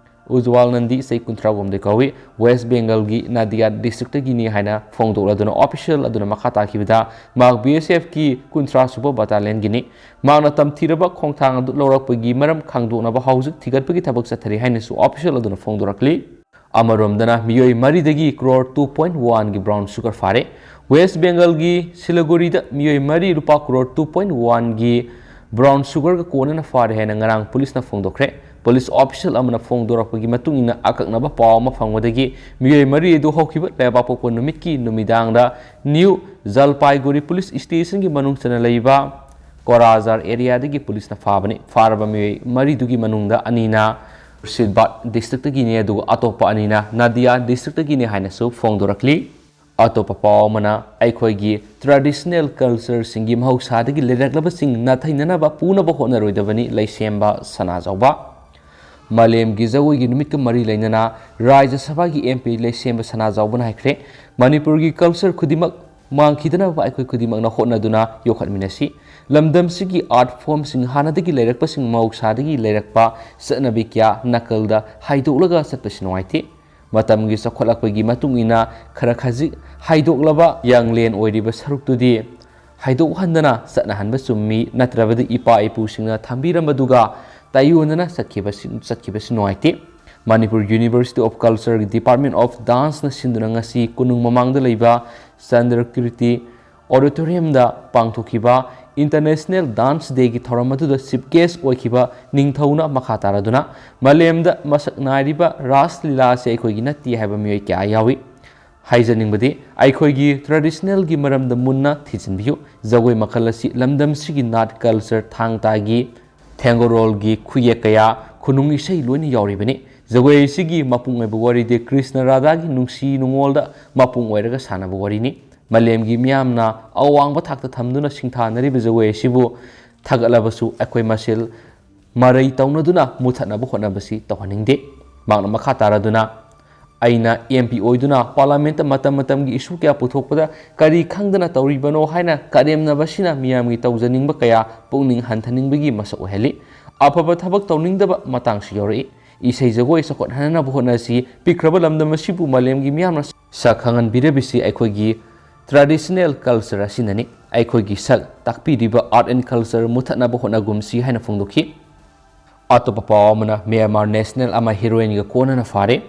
ꯎꯖꯋꯥꯜ ꯅꯟꯗꯤ, ꯆꯍꯤ ꯀꯨꯟꯊ꯭ꯔꯥ ꯍꯨꯝꯗꯣꯏ ꯀꯧꯏ, ꯋꯦꯁ ꯕꯦꯡꯒꯜꯒꯤ ꯅꯥꯗꯤꯌꯥ ꯗꯤꯁꯇ꯭ꯔꯤꯛꯇꯒꯤꯅꯤ ꯍꯥꯏꯅ ꯐꯣꯡꯗꯣꯛꯂꯗꯨꯅ ꯑꯣꯐꯤꯁꯤꯌꯦꯜ ꯑꯗꯨꯅ ꯃꯈꯥ ꯇꯥꯈꯤꯕꯗ, ꯃꯍꯥꯛ ꯕꯤ ꯑꯦꯁ ꯑꯦꯐꯀꯤ ꯀꯨꯟꯊ꯭ꯔꯥ ꯁꯨꯕ ꯕꯇꯥꯂꯤꯌꯟꯒꯤꯅꯤ꯫ ꯃꯍꯥꯛꯅ ꯇꯝꯊꯤꯔꯕ ꯈꯣꯡꯊꯥꯡ ꯑꯗꯨ ꯂꯧꯔꯛꯄꯒꯤ ꯃꯔꯝ ꯈꯪꯗꯣꯛꯅꯕ ꯍꯧꯖꯤꯛ ꯊꯤꯒꯠꯄꯒꯤ ꯊꯕꯛ ꯆꯠꯊꯔꯤ ꯍꯥꯏꯅꯁꯨ ꯑꯣꯐꯤꯁꯤꯌꯦꯜ ꯑꯗꯨꯅ ꯐꯣꯡꯗꯣꯔꯛꯂꯤ꯫ ꯑꯃꯔꯣꯝꯗꯅ ꯃꯤꯑꯣꯏ ꯃꯔꯤꯗꯒꯤ ꯀ꯭ꯔꯣꯔ ꯇꯨ ꯄꯣꯏꯟꯠ ꯋꯥꯟꯒꯤ ꯕ꯭ꯔꯥꯎꯟ ꯁꯨꯒꯔ ꯐꯥꯔꯦ꯫ ꯋꯦꯁ ꯕꯦꯡꯒꯜꯒꯤ ꯁꯤꯂꯤꯒꯨꯔꯤꯗ ꯃꯤꯑꯣꯏ ꯃꯔꯤ ꯂꯨꯄꯥ ꯀ꯭ꯔꯣꯔ ꯇꯨ ꯄꯣꯏꯟꯠ ꯋꯥꯟꯒꯤ ꯕ꯭ꯔꯥꯎꯟ ꯁꯨꯒꯔꯒ ꯀꯣꯟꯅꯅ ꯐꯥꯔꯦ ꯍꯥꯏꯅ ꯉꯔꯥꯡ ꯄꯨꯂꯤꯁꯅ ꯐꯣꯡꯗꯣꯛꯈ꯭ꯔꯦ꯫ ꯄꯨꯂꯤꯁ ꯑꯣꯐꯤꯁꯤꯌꯦꯜ ꯑꯃꯅ ꯐꯣꯡꯗꯣꯔꯛꯄꯒꯤ ꯃꯇꯨꯡ ꯏꯟꯅ, ꯑꯀꯛꯅꯕ ꯄꯥꯎ ꯑꯃ ꯐꯪꯕꯗꯒꯤ ꯃꯤꯑꯣꯏ ꯃꯔꯤ ꯑꯗꯨ ꯍꯧꯈꯤꯕ ꯂꯩꯕꯥꯛꯄꯣꯛꯄ ꯅꯨꯃꯤꯠꯀꯤ ꯅꯨꯃꯤꯗꯥꯡꯗ ꯅ꯭ꯌꯨ ꯖꯜꯄꯥꯏꯒꯨꯔꯤ ꯄꯨꯂꯤꯁ ꯁ꯭ꯇꯦꯁꯟꯒꯤ ꯃꯅꯨꯡ ꯆꯟꯅ ꯂꯩꯕ ꯀꯣꯔꯥꯖꯥꯔ ꯑꯦꯔꯤꯌꯥꯗꯒꯤ ꯄꯨꯂꯤꯁꯅ ꯐꯥꯕꯅꯤ꯫ ꯐꯥꯔꯕ ꯃꯤꯑꯣꯏ ꯃꯔꯤꯗꯨꯒꯤ ꯃꯅꯨꯡꯗ ꯑꯅꯤꯅ ꯃꯨꯔꯁꯤꯗꯥꯕꯥꯗ ꯗꯤꯁꯇ꯭ꯔꯤꯛꯇꯒꯤꯅꯤ, ꯑꯗꯨꯒ ꯑꯇꯣꯞꯄ ꯑꯅꯤꯅ ꯅꯥꯗꯤꯌꯥ ꯗꯤꯁꯇ꯭ꯔꯤꯛꯇꯒꯤꯅꯤ ꯍꯥꯏꯅꯁꯨ ꯐꯣꯡꯗꯣꯔꯛꯂꯤ꯫ ꯑꯇꯣꯞꯄ ꯄꯥꯎ ꯑꯃꯅ, ꯑꯩꯈꯣꯏꯒꯤ ꯇ꯭ꯔꯦꯗꯤꯁꯅꯦꯜ ꯀꯜꯆꯔꯁꯤꯡꯒꯤ ꯃꯍꯧꯁꯥꯗꯒꯤ ꯂꯩꯔꯛꯂꯕꯁꯤꯡ ꯅꯥꯊꯩꯅꯅꯕ ꯄꯨꯅꯕ ꯍꯣꯠꯅꯔꯣꯏꯗꯕꯅꯤ, ꯂꯩꯁꯦꯝꯕ ꯁꯅꯥꯖꯥꯎꯕ꯫ ꯃꯥꯂꯦꯝꯒꯤ ꯖꯒꯣꯏꯒꯤ ꯅꯨꯃꯤꯠꯀ ꯃꯔꯤ ꯂꯩꯅꯅ ꯔꯥꯖ꯭ꯌ ꯁꯚꯥꯒꯤ ꯑꯦꯝ ꯄꯤ ꯂꯩꯁꯦꯝꯕ ꯁꯅꯥꯖꯥꯎꯕꯅ ꯍꯥꯏꯈ꯭ꯔꯦ, ꯃꯅꯤꯄꯨꯔꯒꯤ ꯀꯜꯆꯔ ꯈꯨꯗꯤꯡꯃꯛ ꯃꯥꯡꯈꯤꯗꯅꯕ ꯑꯩꯈꯣꯏ ꯈꯨꯗꯤꯡꯃꯛꯅ ꯍꯣꯠꯅꯗꯨꯅ ꯌꯣꯛꯈꯠꯃꯤꯟꯅꯁꯤ꯫ ꯂꯝꯗꯝꯁꯤꯒꯤ art formꯁꯤꯡ ꯍꯥꯟꯅꯗꯒꯤ ꯂꯩꯔꯛꯄꯁꯤꯡ ꯃꯍꯧꯁꯥꯗꯒꯤ ꯂꯩꯔꯛꯄ ꯆꯠꯅꯕꯤ ꯀꯌꯥ ꯅꯥꯀꯜꯗ ꯍꯥꯏꯗꯣꯛꯂꯒ ꯆꯠꯄꯁꯤ ꯅꯨꯡꯉꯥꯏꯇꯦ꯫ ꯃꯇꯝꯒꯤ ꯆꯥꯎꯈꯠꯂꯛꯄꯒꯤ ꯃꯇꯨꯡ ꯏꯟꯅ ꯈꯔ ꯈꯖꯤꯛ ꯍꯥꯏꯗꯣꯛꯂꯕ ꯌꯥꯡꯂꯦꯟ ꯑꯣꯏꯔꯤꯕ ꯁꯔꯨꯛꯇꯨꯗꯤ ꯍꯥꯏꯗꯣꯛꯍꯟꯗꯅ ꯆꯠꯅꯍꯟꯕ ꯆꯨꯝꯃꯤ, ꯅꯠꯇ꯭ꯔꯕꯗꯤ ꯏꯄꯥ ꯏꯄꯨꯁꯤꯡꯅ ꯊꯝꯕꯤꯔꯝꯕꯗꯨꯒ ꯇꯥꯏꯑꯣꯟꯅꯅ ꯆꯠꯈꯤꯕꯁꯤ, ꯆꯠꯈꯤꯕꯁꯤ ꯅꯨꯡꯉꯥꯏꯇꯦ꯫ Manipur University of Cultureꯒꯤ Department of Danceꯅ ꯁꯤꯟꯗꯨꯅ ꯉꯁꯤ ꯀꯣꯅꯨꯡ ꯃꯃꯥꯡꯗ ꯂꯩꯕ ꯆꯟꯗ꯭ꯔꯀꯤꯔꯇꯤ Auditoriumꯗ ꯄꯥꯡꯊꯣꯛꯈꯤꯕ International Dance Dayꯒꯤ ꯊꯧꯔꯝ ꯑꯗꯨꯗ chief guest ꯑꯣꯏꯈꯤꯕ ꯅꯤꯡꯊꯧꯅ ꯃꯈꯥ ꯇꯥꯔꯗꯨꯅ ꯃꯥꯂꯦꯝꯗ ꯃꯁꯛ ꯅꯥꯏꯔꯤꯕ ꯔꯥꯁ ꯂꯤꯂꯥ ꯑꯁꯤ ꯑꯩꯈꯣꯏꯒꯤ ꯅꯠꯇꯦ ꯍꯥꯏꯕ ꯃꯤꯑꯣꯏ ꯀꯌꯥ ꯌꯥꯎꯏ꯫ ꯍꯥꯏꯖꯅꯤꯡꯕꯗꯤ ꯑꯩꯈꯣꯏꯒꯤ traditionalꯒꯤ ꯃꯔꯝꯗ ꯃꯨꯟꯅ ꯊꯤꯖꯤꯟꯕꯤꯌꯨ꯫ ꯖꯒꯣꯏ ꯃꯈꯜ ꯑꯁꯤ ꯂꯝꯗꯝꯁꯤꯒꯤ ꯅꯥꯠ, culture, ꯊꯥꯡ ꯇꯥꯒꯤ, ꯊꯦꯡꯒꯣꯔꯣꯜꯒꯤ ꯈꯨꯌꯦꯛ ꯀꯌꯥ, ꯈꯨꯅꯨꯡ ꯏꯁꯩ ꯂꯣꯏꯅ ꯌꯥꯎꯔꯤꯕꯅꯤ꯫ ꯖꯒꯣꯏ ꯑꯁꯤꯒꯤ ꯃꯄꯨꯡ ꯑꯣꯏꯕ ꯋꯥꯔꯤꯗꯤ ꯀ꯭ꯔꯤꯁꯅ ꯔꯥꯙꯥꯒꯤ ꯅꯨꯡꯁꯤ ꯅꯨꯡꯉꯣꯜꯗ ꯃꯄꯨꯡ ꯑꯣꯏꯔꯒ ꯁꯥꯟꯅꯕ ꯋꯥꯔꯤꯅꯤ꯫ ꯃꯥꯂꯦꯝꯒꯤ ꯃꯤꯌꯥꯝꯅ ꯑꯋꯥꯡꯕ ꯊꯥꯛꯇ ꯊꯝꯗꯨꯅ ꯁꯤꯡꯊꯥꯅꯔꯤꯕ ꯖꯒꯣꯏ ꯑꯁꯤꯕꯨ ꯊꯥꯒꯠꯂꯕꯁꯨ ꯑꯩꯈꯣꯏ ꯃꯁꯦꯜ ꯃꯔꯩ ꯇꯧꯅꯗꯨꯅ ꯃꯨꯊꯠꯅꯕ ꯍꯣꯠꯅꯕꯁꯤ ꯇꯧꯍꯟꯅꯤꯡꯗꯦ꯫ ꯃꯍꯥꯛꯅ ꯃꯈꯥ ꯇꯥꯔꯗꯨꯅ, "ꯑꯩꯅ MP ꯑꯣꯏꯗꯨꯅ Parliamentꯇ ꯃꯇꯝ ꯃꯇꯝꯒꯤ issue ꯀꯌꯥ ꯄꯨꯊꯣꯛꯄꯗ ꯀꯔꯤ ꯈꯪꯗꯅ ꯇꯧꯔꯤꯕꯅꯣ ꯍꯥꯏꯅ ꯀꯔꯦꯝꯅꯕꯁꯤꯅ ꯃꯤꯌꯥꯝꯒꯤ ꯇꯧꯖꯅꯤꯡꯕ ꯀꯌꯥ ꯄꯨꯛꯅꯤꯡ ꯍꯟꯊꯅꯤꯡꯕꯒꯤ ꯃꯁꯛ ꯑꯣꯏꯍꯜꯂꯤ꯫ ꯑꯐꯕ ꯊꯕꯛ ꯇꯧꯅꯤꯡꯗꯕ ꯃꯇꯥꯡꯁꯨ ꯌꯥꯎꯔꯛꯏ꯫ ꯏꯁꯩ ꯖꯒꯣꯏ ꯆꯥꯎꯈꯠꯍꯟꯅꯕ ꯍꯣꯠꯅꯁꯤ꯫ ꯄꯤꯛꯈ꯭ꯔꯕ ꯂꯝꯗꯝ ꯑꯁꯤꯕꯨ ꯃꯥꯂꯦꯝꯒꯤ ꯃꯤꯌꯥꯝꯅ ꯁꯛ ꯈꯪꯍꯟꯕꯤꯔꯕꯁꯤ ꯑꯩꯈꯣꯏꯒꯤ traditional culture ꯑꯁꯤꯅꯅꯤ꯫ ꯑꯩꯈꯣꯏꯒꯤ ꯁꯛ ꯇꯥꯛꯄꯤꯔꯤꯕ art and culture ꯃꯨꯊꯠꯅꯕ ꯍꯣꯠꯅꯒꯨꯝꯁꯤ" ꯍꯥꯏꯅ ꯐꯣꯡꯗꯣꯛꯈꯤ꯫ ꯑꯇꯣꯞꯄ ꯄꯥꯎ ꯑꯃꯅ, ꯃ꯭ꯌꯥꯟꯃꯥꯔ national ꯑꯃ heroinꯒ ꯀꯣꯟꯅꯅ ꯐꯥꯔꯦ꯫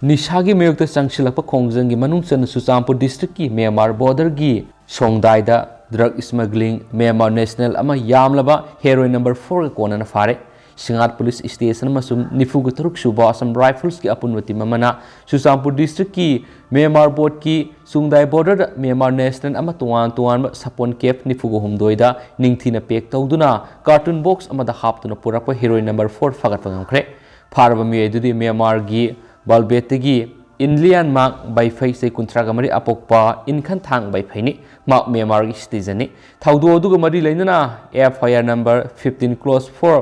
ꯅꯤꯁꯥꯒꯤ ꯃꯥꯌꯣꯛꯇ ꯆꯪꯁꯤꯜꯂꯛꯄ ꯈꯣꯡꯖꯪꯒꯤ ꯃꯅꯨꯡ ꯆꯟꯅ ꯆꯨꯔꯆꯥꯟꯄꯨꯔ districtꯀꯤ ꯃ꯭ꯌꯥꯟꯃꯥꯔ borderꯒꯤ ꯁꯣꯡꯗꯥꯏꯗ drug smuggling ꯃ꯭ꯌꯥꯟꯃꯥꯔ national ꯑꯃ ꯌꯥꯝꯂꯕ heroin number fourꯒ ꯀꯣꯟꯅꯅ ꯐꯥꯔꯦ꯫ ꯁꯤꯉꯥꯠ police station ꯑꯃꯁꯨꯡ ꯅꯤꯐꯨꯒ ꯇꯔꯨꯛ ꯁꯨꯕ Assam Riflesꯀꯤ ꯑꯄꯨꯟꯕ team ꯑꯃꯅ ꯆꯨꯔꯆꯥꯟꯄꯨꯔ districtꯀꯤ ꯃ꯭ꯌꯥꯟꯃꯥꯔ borderꯒꯤ ꯁꯨꯡꯗꯥꯏ borderꯗ ꯃ꯭ꯌꯥꯟꯃꯥꯔ national ꯑꯃ ꯇꯣꯉꯥꯟ ꯇꯣꯉꯥꯟꯕ ꯁꯥꯄꯣꯟ case ꯅꯤꯐꯨꯒ ꯍꯨꯝꯗꯣꯏꯗ ꯅꯤꯡꯊꯤꯅ pack ꯇꯧꯗꯨꯅ carton box ꯑꯃꯗ ꯍꯥꯞꯇꯨꯅ ꯄꯨꯔꯛꯄ heroin number four ꯐꯥꯒꯠꯄ ꯉꯝꯈ꯭ꯔꯦ꯫ ꯐꯥꯔꯕ ꯃꯤꯑꯣꯏ ꯑꯗꯨꯗꯤ ꯃ꯭ꯌꯥꯟꯃꯥꯔꯒꯤ ꯕꯥꯜꯕꯦꯠꯇꯒꯤ ꯏꯟꯂꯤꯌꯥꯟ ꯃꯥꯡ ꯕꯥꯏꯐꯩ, ꯆꯍꯤ ꯀꯨꯟꯊ꯭ꯔꯥꯒ ꯃꯔꯤ ꯑꯄꯣꯛꯄ ꯏꯟꯈꯟ ꯊꯥꯡ ꯕꯥꯏꯐꯩꯅꯤ꯫ ꯃꯍꯥꯛ ꯃ꯭ꯌꯥꯟꯃꯥꯔꯒꯤ citizenꯅꯤ꯫ ꯊꯧꯗꯣꯛ ꯑꯗꯨꯒ ꯃꯔꯤ ꯂꯩꯅꯅ FIR number fifteen clause four,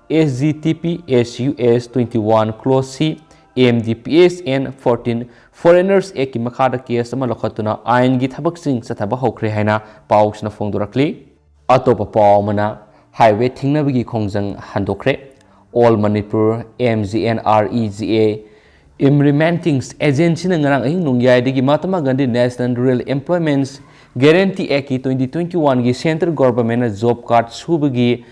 S G T P S U S twenty one clause C, M D P S and fourteen Foreigners Actꯀꯤ ꯃꯈꯥꯗ case ꯑꯃ ꯂꯧꯈꯠꯇꯨꯅ ꯑꯥꯏꯟꯒꯤ ꯊꯕꯛꯁꯤꯡ ꯆꯠꯊꯕ ꯍꯧꯈ꯭ꯔꯦ ꯍꯥꯏꯅ ꯄꯥꯎꯁꯤꯅ ꯐꯣꯡꯗꯣꯔꯛꯂꯤ꯫ ꯑꯇꯣꯞꯄ ꯄꯥꯎ ꯑꯃꯅ, highway ꯊꯤꯡꯅꯕꯒꯤ ꯈꯣꯡꯖꯪ ꯍꯟꯗꯣꯛꯈ꯭ꯔꯦ꯫ All Manipur M G N R E G A Implementing Agencyꯅ ꯉꯔꯥꯡ ꯑꯍꯤꯡ ꯅꯣꯡꯌꯥꯏꯗꯒꯤ Mahatma Gandhi National Rural Employment Guarantee Actꯀꯤ twenty twenty-oneꯒꯤ central governmentꯅ job card ꯁꯨꯕꯒꯤ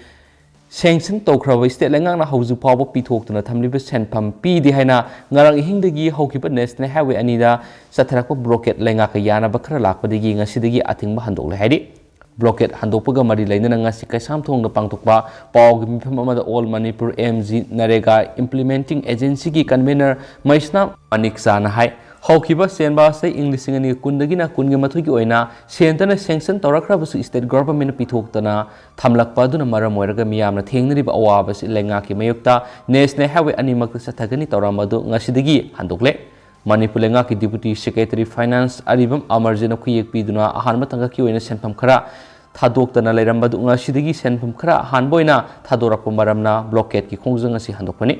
sanction ꯇꯧꯈ꯭ꯔꯕ state ꯂꯩꯉꯥꯛꯅ ꯍꯧꯖꯤꯛ ꯐꯥꯎꯕ ꯄꯤꯊꯣꯛꯇꯨꯅ ꯊꯝꯂꯤꯕ ꯁꯦꯟꯐꯝ ꯄꯤꯗꯦ ꯍꯥꯏꯅ ꯉꯔꯥꯡ ꯑꯍꯤꯡꯗꯒꯤ ꯍꯧꯈꯤꯕ national highway ꯑꯅꯤꯗ ꯆꯠꯊꯔꯛꯄ blockade ꯂꯩꯉꯥꯛꯀ ꯌꯥꯅꯕ ꯈꯔ ꯂꯥꯛꯄꯗꯒꯤ ꯉꯁꯤꯗꯒꯤ ꯑꯊꯤꯡꯕ ꯍꯟꯗꯣꯛꯂꯦ ꯍꯥꯏꯔꯤ꯫ Blockade ꯍꯟꯗꯣꯛꯄꯒ ꯃꯔꯤ ꯂꯩꯅꯅ ꯉꯁꯤ ꯀꯩꯁꯥꯝꯊꯣꯡꯗ ꯄꯥꯡꯊꯣꯛꯄ ꯄꯥꯎꯒꯤ ꯃꯤꯐꯝ ꯑꯃꯗ All Manipur M G NREGA Implementing Agencyꯒꯤ convener ꯃꯩꯁꯅꯥꯝ ꯃꯅꯤꯛ ꯁꯥꯅ ꯍꯥꯏ, ꯍꯧꯈꯤꯕ ꯁꯦꯟꯕꯥꯁꯦ ꯏꯪ ꯂꯤꯁꯤꯡ ꯑꯅꯤ ꯀꯨꯟꯗꯒꯤꯅ ꯀꯨꯟꯒꯤ ꯃꯊꯣꯏꯒꯤ ꯑꯣꯏꯅ centreꯅ sanction ꯇꯧꯔꯛꯈ꯭ꯔꯕꯁꯨ state governmentꯅ ꯄꯤꯊꯣꯛꯇꯅ ꯊꯝꯂꯛꯄ ꯑꯗꯨꯅ ꯃꯔꯝ ꯑꯣꯏꯔꯒ ꯃꯤꯌꯥꯝꯅ ꯊꯦꯡꯅꯔꯤꯕ ꯑꯋꯥꯕꯁꯤ ꯂꯩꯉꯥꯛꯀꯤ ꯃꯥꯌꯣꯛꯇ national highway ꯑꯅꯤꯃꯛꯇ ꯆꯠꯊꯒꯅꯤ ꯇꯧꯔꯝꯕ ꯑꯗꯨ ꯉꯁꯤꯗꯒꯤ ꯍꯟꯗꯣꯛꯂꯦ꯫ ꯃꯅꯤꯄꯨꯔ ꯂꯩꯉꯥꯛꯀꯤ Deputy Secretary Finance ꯑꯔꯤꯕꯝ ꯑꯃꯔꯖꯤꯠꯅ ꯈꯨꯌꯦꯛ ꯄꯤꯗꯨꯅ ꯑꯍꯥꯟꯕ ꯇꯥꯡꯀꯛꯀꯤ ꯑꯣꯏꯅ ꯁꯦꯟꯐꯝ ꯈꯔ ꯊꯥꯗꯣꯛꯇꯅ ꯂꯩꯔꯝꯕ ꯑꯗꯨ ꯉꯁꯤꯗꯒꯤ ꯁꯦꯟꯐꯝ ꯈꯔ ꯑꯍꯥꯟꯕ ꯑꯣꯏꯅ ꯊꯥꯗꯣꯔꯛꯄ ꯃꯔꯝꯅ blockadeꯀꯤ ꯈꯣꯡꯖꯪ ꯑꯁꯤ ꯍꯟꯗꯣꯛꯄꯅꯤ꯫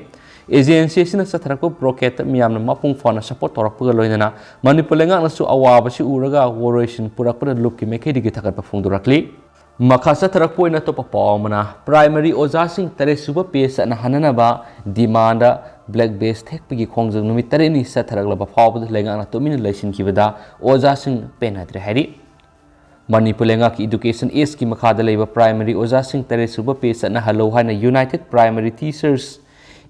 Agency ꯑꯁꯤꯅ ꯆꯠꯊꯔꯛꯄ blockadeꯇ ꯃꯤꯌꯥꯝꯅ ꯃꯄꯨꯡ ꯐꯥꯅ support ꯇꯧꯔꯛꯄꯒ ꯂꯣꯏꯅꯅ ꯃꯅꯤꯄꯨꯔ ꯂꯩꯉꯥꯛꯅꯁꯨ ꯑꯋꯥꯕꯁꯤ ꯎꯔꯒ ꯋꯥꯔꯣꯏꯁꯤꯟ ꯄꯨꯔꯛꯄꯗ ꯂꯨꯞꯀꯤ ꯃꯥꯏꯀꯩꯗꯒꯤ ꯊꯥꯒꯠꯄ ꯐꯣꯡꯗꯣꯔꯛꯂꯤ꯫ ꯃꯈꯥ ꯆꯠꯊꯔꯛꯄ ꯑꯣꯏꯅ ꯑꯇꯣꯞꯄ ꯄꯥꯎ ꯑꯃꯅ, primary ꯑꯣꯖꯥꯁꯤꯡ ꯇꯔꯦꯠ ꯁꯨꯕ pay ꯆꯠꯅꯍꯟꯅꯅꯕ demandꯗ black badge ꯊꯦꯛꯄꯒꯤ ꯈꯣꯡꯖꯪ ꯅꯨꯃꯤꯠ ꯇꯔꯦꯠꯅꯤ ꯆꯠꯊꯔꯛꯂꯕ ꯐꯥꯎꯕꯗ ꯂꯩꯉꯥꯛꯅ ꯇꯨꯃꯤꯟꯅ ꯂꯩꯁꯤꯟꯈꯤꯕꯗ ꯑꯣꯖꯥꯁꯤꯡ ꯄꯦꯟꯅꯗ꯭ꯔꯦ ꯍꯥꯏꯔꯤ꯫ ꯃꯅꯤꯄꯨꯔ ꯂꯩꯉꯥꯛꯀꯤ Education Ageꯀꯤ ꯃꯈꯥꯗ ꯂꯩꯕ primary ꯑꯣꯖꯥꯁꯤꯡ ꯇꯔꯦꯠ ꯁꯨꯕ pay ꯆꯠꯅꯍꯜꯂꯧ ꯍꯥꯏꯅ United Primary Teachers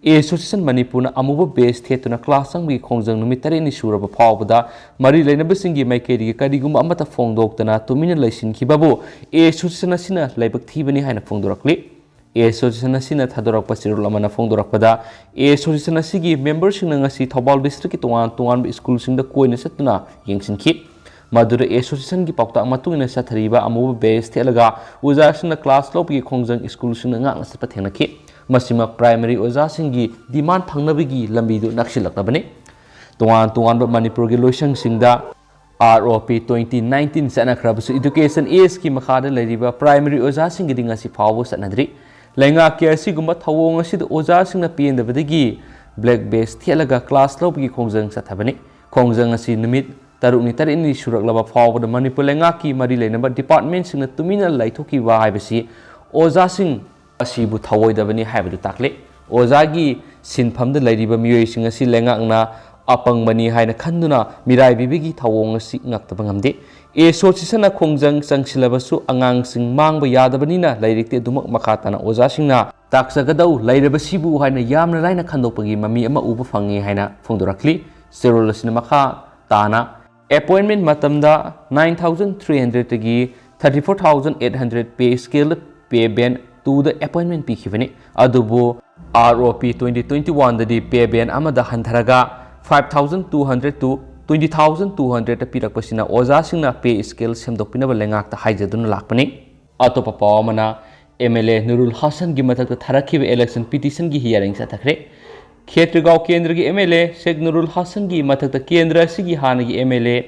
Association ꯃꯅꯤꯄꯨꯔꯅ ꯑꯃꯨꯕ badge ꯊꯦꯠꯇꯨꯅ class ꯆꯪꯕꯒꯤ ꯈꯣꯡꯖꯪ ꯅꯨꯃꯤꯠ ꯇꯔꯦꯠꯅꯤ ꯁꯨꯔꯕ ꯐꯥꯎꯕꯗ ꯃꯔꯤ ꯂꯩꯅꯕꯁꯤꯡꯒꯤ ꯃꯥꯏꯀꯩꯗꯒꯤ ꯀꯔꯤꯒꯨꯝꯕ ꯑꯃꯠꯇ ꯐꯣꯡꯗꯣꯛꯇꯅ ꯇꯨꯃꯤꯟꯅ ꯂꯩꯁꯤꯟꯈꯤꯕꯕꯨ association ꯑꯁꯤꯅ ꯂꯥꯏꯕꯛ ꯊꯤꯕꯅꯤ ꯍꯥꯏꯅ ꯐꯣꯡꯗꯣꯔꯛꯂꯤ꯫ Association ꯑꯁꯤꯅ ꯊꯥꯗꯣꯔꯛꯄ ꯆꯦꯔꯣꯜ ꯑꯃꯅ ꯐꯣꯡꯗꯣꯔꯛꯄꯗ, association ꯑꯁꯤꯒꯤ memberꯁꯤꯡꯅ ꯉꯁꯤ ꯊꯧꯕꯥꯜ districtꯀꯤ ꯇꯣꯉꯥꯟ ꯇꯣꯉꯥꯟꯕ schoolꯁꯤꯡꯗ ꯀꯣꯏꯅ ꯆꯠꯇꯨꯅ ꯌꯦꯡꯁꯤꯟꯈꯤ꯫ ꯃꯗꯨꯗ associationꯒꯤ ꯄꯥꯎꯇꯥꯛ ꯃꯇꯨꯡ ꯏꯟꯅ ꯆꯠꯊꯔꯤꯕ ꯑꯃꯨꯕ badge ꯊꯦꯠꯂꯒ ꯑꯣꯖꯥꯁꯤꯡꯅ class ꯂꯧꯕꯒꯤ ꯈꯣꯡꯖꯪ schoolꯁꯤꯡꯅ ꯉꯥꯛꯅ ꯆꯠꯄ ꯊꯦꯡꯅꯈꯤ꯫ ꯃꯁꯤꯃꯛ primary ꯑꯣꯖꯥꯁꯤꯡꯒꯤ demand ꯐꯪꯅꯕꯒꯤ ꯂꯝꯕꯤꯗꯨ ꯅꯛꯁꯤꯜꯂꯛꯂꯕꯅꯤ꯫ ꯇꯣꯉꯥꯟ ꯇꯣꯉꯥꯟꯕ ꯃꯅꯤꯄꯨꯔꯒꯤ ꯂꯣꯏꯁꯪꯁꯤꯡꯗ R O P twenty nineteen ꯆꯠꯅꯈ꯭ꯔꯕꯁꯨ Education Ageꯀꯤ ꯃꯈꯥꯗ ꯂꯩꯔꯤꯕ primary ꯑꯣꯖꯥꯁꯤꯡꯒꯤꯗꯤ ꯉꯁꯤ ꯐꯥꯎꯕ ꯆꯠꯅꯗ꯭ꯔꯤ꯫ ꯂꯩꯉꯥꯛꯀꯤ ꯑꯁꯤꯒꯨꯝꯕ ꯊꯧꯑꯣꯡ ꯑꯁꯤꯗ ꯑꯣꯖꯥꯁꯤꯡꯅ ꯄꯦꯟꯗꯕꯗꯒꯤ black badge ꯊꯦꯠꯂꯒ class ꯂꯧꯕꯒꯤ ꯈꯣꯡꯖꯪ ꯆꯠꯊꯕꯅꯤ꯫ ꯈꯣꯡꯖꯪ ꯑꯁꯤ ꯅꯨꯃꯤꯠ ꯇꯔꯨꯛꯅꯤ ꯇꯔꯦꯠꯅꯤ ꯁꯨꯔꯛꯂꯕ ꯐꯥꯎꯕꯗ ꯃꯅꯤꯄꯨꯔ ꯂꯩꯉꯥꯛꯀꯤ ꯃꯔꯤ ꯂꯩꯅꯕ departmentꯁꯤꯡꯅ ꯇꯨꯃꯤꯟꯅ ꯂꯩꯊꯣꯛꯈꯤꯕ ꯍꯥꯏꯕꯁꯤ ꯑꯣꯖꯥꯁꯤꯡ ꯑꯁꯤꯕꯨ ꯊꯧꯑꯣꯏꯗꯕꯅꯤ ꯍꯥꯏꯕꯗꯨ ꯇꯥꯛꯂꯤ꯫ ꯑꯣꯖꯥꯒꯤ ꯁꯤꯟꯐꯝꯗ ꯂꯩꯔꯤꯕ ꯃꯤꯑꯣꯏꯁꯤꯡ ꯑꯁꯤ ꯂꯩꯉꯥꯛꯅ ꯑꯄꯪꯕꯅꯤ ꯍꯥꯏꯅ ꯈꯟꯗꯨꯅ ꯃꯤꯔꯥꯏꯕꯤꯕꯒꯤ ꯊꯧꯑꯣꯡ ꯑꯁꯤ ꯉꯥꯛꯇꯕ ꯉꯝꯗꯦ꯫ ꯑꯦꯁꯣꯁꯤꯌꯦꯁꯟꯅ ꯈꯣꯡꯖꯪ ꯆꯪꯁꯤꯜꯂꯕꯁꯨ ꯑꯉꯥꯡꯁꯤꯡ ꯃꯥꯡꯕ ꯌꯥꯗꯕꯅꯤꯅ ꯂꯥꯏꯔꯤꯛꯇꯤ ꯑꯗꯨꯃꯛ ꯃꯈꯥ ꯇꯥꯅ ꯑꯣꯖꯥꯁꯤꯡꯅ ꯇꯥꯛꯆꯒꯗꯧ ꯂꯩꯔꯕꯁꯤꯕꯨ ꯍꯥꯏꯅ ꯌꯥꯝꯅ ꯂꯥꯏꯅ ꯈꯟꯗꯣꯛꯄꯒꯤ ꯃꯃꯤ ꯑꯃ ꯎꯕ ꯐꯪꯉꯤ ꯍꯥꯏꯅ ꯐꯣꯡꯗꯣꯔꯛꯂꯤ꯫ ꯆꯦꯔꯣꯜ ꯑꯁꯤꯅ ꯃꯈꯥ ꯇꯥꯅ ꯑꯦꯄꯣꯏꯟꯃꯦꯟ ꯃꯇꯝꯗ nine thousand three hundredꯇꯒꯤ thirty four thousand eight hundred pay scaleꯗ pay band twoꯗ ꯑꯦꯄꯣꯏꯟꯃꯦꯟ ꯄꯤꯈꯤꯕꯅꯤ꯫ ꯑꯗꯨꯕꯨ ROP twenty twenty oneꯗꯗꯤ pay band ꯑꯃꯗ ꯍꯟꯊꯔꯒ five thousand two hundred to twenty thousand two hundredꯇ ꯄꯤꯔꯛꯄꯁꯤꯅ ꯑꯣꯖꯥꯁꯤꯡꯅ pay scale ꯁꯦꯝꯗꯣꯛꯄꯤꯅꯕ ꯂꯩꯉꯥꯛꯇ ꯍꯥꯏꯖꯗꯨꯅ ꯂꯥꯛꯄꯅꯤ꯫ ꯑꯇꯣꯞꯄ ꯄꯥꯎ ꯑꯃꯅ MLA ꯅꯨꯔꯨꯜ ꯍꯥꯁꯟꯒꯤ ꯃꯊꯛꯇ ꯊꯥꯔꯛꯈꯤꯕ election petitionꯒꯤ hearing ꯆꯠꯊꯈ꯭ꯔꯦ꯫ ꯈꯦꯇ꯭ꯔꯤꯒꯥꯎ ꯀꯦꯟꯗ꯭ꯔꯒꯤ MLA ꯁꯦꯈ ꯅꯨꯔꯨꯜ ꯍꯥꯁꯟꯒꯤ ꯃꯊꯛꯇ ꯀꯦꯟꯗ꯭ꯔ ꯑꯁꯤꯒꯤ ꯍꯥꯟꯅꯒꯤ MLA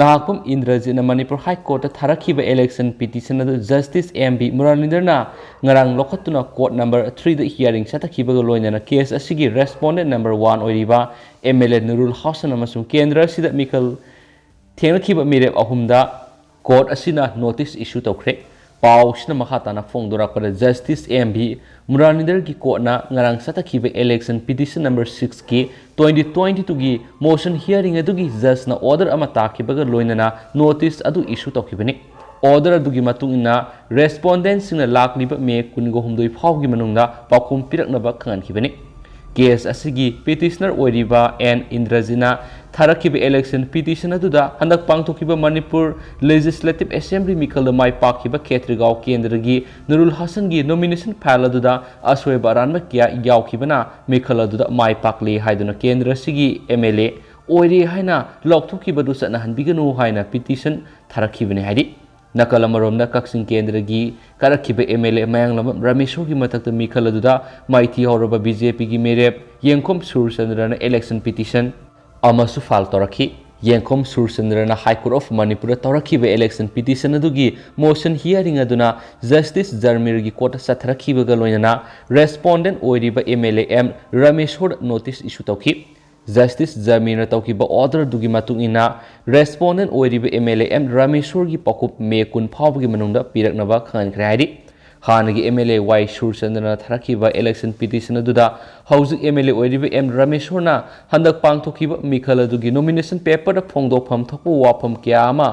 Nahakpam ꯏꯟꯗ꯭ꯔꯖꯤꯠꯅ Manipur High Courtꯇ ꯊꯥꯔꯛꯈꯤꯕ election petition ꯑꯗꯨ Justice M B ꯃꯨꯔꯥꯂꯤꯟꯗꯔꯅ ꯉꯔꯥꯡ ꯂꯧꯈꯠꯇꯨꯅ court number threeꯗ hearing ꯆꯠꯊꯈꯤꯕꯒ ꯂꯣꯏꯅꯅ case ꯑꯁꯤꯒꯤ respondent number one ꯑꯣꯏꯔꯤꯕ MLA ꯅꯨꯔꯨꯜ ꯍꯥꯁꯟ ꯑꯃꯁꯨꯡ ꯀꯦꯟꯗ꯭ꯔ ꯑꯁꯤꯗ ꯃꯤꯈꯜ ꯊꯦꯡꯅꯈꯤꯕ ꯃꯤꯔꯦꯞ ꯑꯍꯨꯝꯗ court ꯑꯁꯤꯅ notice issue ꯇꯧꯈ꯭ꯔꯦ꯫ ꯄꯥꯎꯁꯤꯅ ꯃꯈꯥ ꯇꯥꯅ ꯐꯣꯡꯗꯣꯔꯛꯄꯗ Justice M B ꯃꯨꯔꯥꯂꯤꯟꯗꯔꯒꯤ courtꯅ ꯉꯔꯥꯡ ꯆꯠꯊꯈꯤꯕ election petition number sixꯀꯤ twenty twenty twoꯒꯤ motion hearing ꯑꯗꯨꯒꯤ judgeꯅ order ꯑꯃ ꯇꯥꯈꯤꯕꯒ ꯂꯣꯏꯅꯅ notice ꯑꯗꯨ issue ꯇꯧꯈꯤꯕꯅꯤ꯫ Order ꯑꯗꯨꯒꯤ ꯃꯇꯨꯡ ꯏꯟꯅ respondentꯁꯤꯡꯅ ꯂꯥꯛꯂꯤꯕ May ꯀꯨꯟꯒ ꯍꯨꯝꯗꯣꯏ ꯐꯥꯎꯒꯤ ꯃꯅꯨꯡꯗ ꯄꯥꯎꯈꯨꯝ ꯄꯤꯔꯛꯅꯕ ꯈꯪꯍꯟꯈꯤꯕꯅꯤ꯫ Case ꯑꯁꯤꯒꯤ petitioner ꯑꯣꯏꯔꯤꯕ ꯑꯦꯟ ꯏꯟꯗ꯭ꯔꯖꯤꯠꯅ ꯊꯥꯔꯛꯈꯤꯕ election petition ꯑꯗꯨꯗ ꯍꯟꯗꯛ ꯄꯥꯡꯊꯣꯛꯈꯤꯕ ꯃꯅꯤꯄꯨꯔ Legislative Assembly ꯃꯤꯈꯜꯗ ꯃꯥꯏ ꯄꯥꯛꯈꯤꯕ ꯈꯦꯇ꯭ꯔꯤꯒꯥꯎ ꯀꯦꯟꯗ꯭ꯔꯒꯤ ꯅꯨꯔꯨꯜ ꯍꯥꯁꯟꯒꯤ nomination file ꯑꯗꯨꯗ ꯑꯁꯣꯏꯕ ꯑꯔꯥꯟꯕ ꯀꯌꯥ ꯌꯥꯎꯈꯤꯕꯅ ꯃꯤꯈꯜ ꯑꯗꯨꯗ ꯃꯥꯏ ꯄꯥꯛꯂꯦ ꯍꯥꯏꯗꯨꯅ ꯀꯦꯟꯗ꯭ꯔ ꯑꯁꯤꯒꯤ MLA ꯑꯣꯏꯔꯦ ꯍꯥꯏꯅ ꯂꯥꯎꯊꯣꯛꯈꯤꯕꯗꯨ ꯆꯠꯅꯍꯟꯕꯤꯒꯅꯨ ꯍꯥꯏꯅ petition ꯊꯥꯔꯛꯈꯤꯕꯅꯤ ꯍꯥꯏꯔꯤ꯫ ꯅꯥꯀꯜ ꯑꯃꯔꯣꯝꯗ ꯀꯛꯆꯤꯡ ꯀꯦꯟꯗ꯭ꯔꯒꯤ ꯀꯥꯔꯛꯈꯤꯕ MLA ꯃꯌꯥꯡꯂꯝꯕꯝ ꯔꯥꯃꯦꯁꯣꯔꯒꯤ ꯃꯊꯛꯇ ꯃꯤꯈꯜ ꯑꯗꯨꯗ ꯃꯥꯏꯊꯤ ꯍꯧꯔꯕ BJPꯒꯤ ꯃꯤꯔꯦꯞ ꯌꯦꯡꯈꯣꯝ ꯁꯨꯔꯆꯟꯗ꯭ꯔꯅ election petition ꯑꯃꯁꯨ file ꯇꯧꯔꯛꯈꯤ꯫ ꯌꯦꯡꯈꯣꯝ ꯁꯨꯔꯆꯟꯗ꯭ꯔꯅ High Court of ꯃꯅꯤꯄꯨꯔꯗ ꯇꯧꯔꯛꯈꯤꯕ election petition ꯑꯗꯨꯒꯤ motion hearing ꯑꯗꯨꯅ Justice ꯖꯔꯃꯤꯔꯒꯤ courtꯇ ꯆꯠꯊꯔꯛꯈꯤꯕꯒ ꯂꯣꯏꯅꯅ respondent ꯑꯣꯏꯔꯤꯕ MLA ꯑꯦꯝ ꯔꯥꯃꯦꯁꯣꯔꯗ notice issue ꯇꯧꯈꯤ꯫ Justice ꯖꯃꯤꯔꯅ ꯇꯧꯈꯤꯕ order ꯑꯗꯨꯒꯤ ꯃꯇꯨꯡ ꯏꯟꯅ respondent ꯑꯣꯏꯔꯤꯕ M L A M ꯔꯥꯃꯦꯁꯣꯔꯒꯤ ꯄꯥꯎꯈꯨꯞ ꯃꯦ ꯀꯨꯟ ꯐꯥꯎꯕꯒꯤ ꯃꯅꯨꯡꯗ ꯄꯤꯔꯛꯅꯕ ꯈꯪꯍꯟꯈ꯭ꯔꯦ ꯍꯥꯏꯔꯤ꯫ ꯍꯥꯟꯅꯒꯤ M L A Y ꯁꯨꯔꯆꯟꯗ꯭ꯔꯅ ꯊꯥꯔꯛꯈꯤꯕ election petition ꯑꯗꯨꯗ ꯍꯧꯖꯤꯛ M L A ꯑꯣꯏꯔꯤꯕ M ꯔꯥꯃꯦꯁꯣꯔꯅ ꯍꯟꯗꯛ ꯄꯥꯡꯊꯣꯛꯈꯤꯕ ꯃꯤꯈꯜ ꯑꯗꯨꯒꯤ nomination paperꯗ ꯐꯣꯡꯗꯣꯛꯐꯝ ꯊꯣꯛꯄ ꯋꯥꯐꯝ ꯀꯌꯥ ꯑꯃ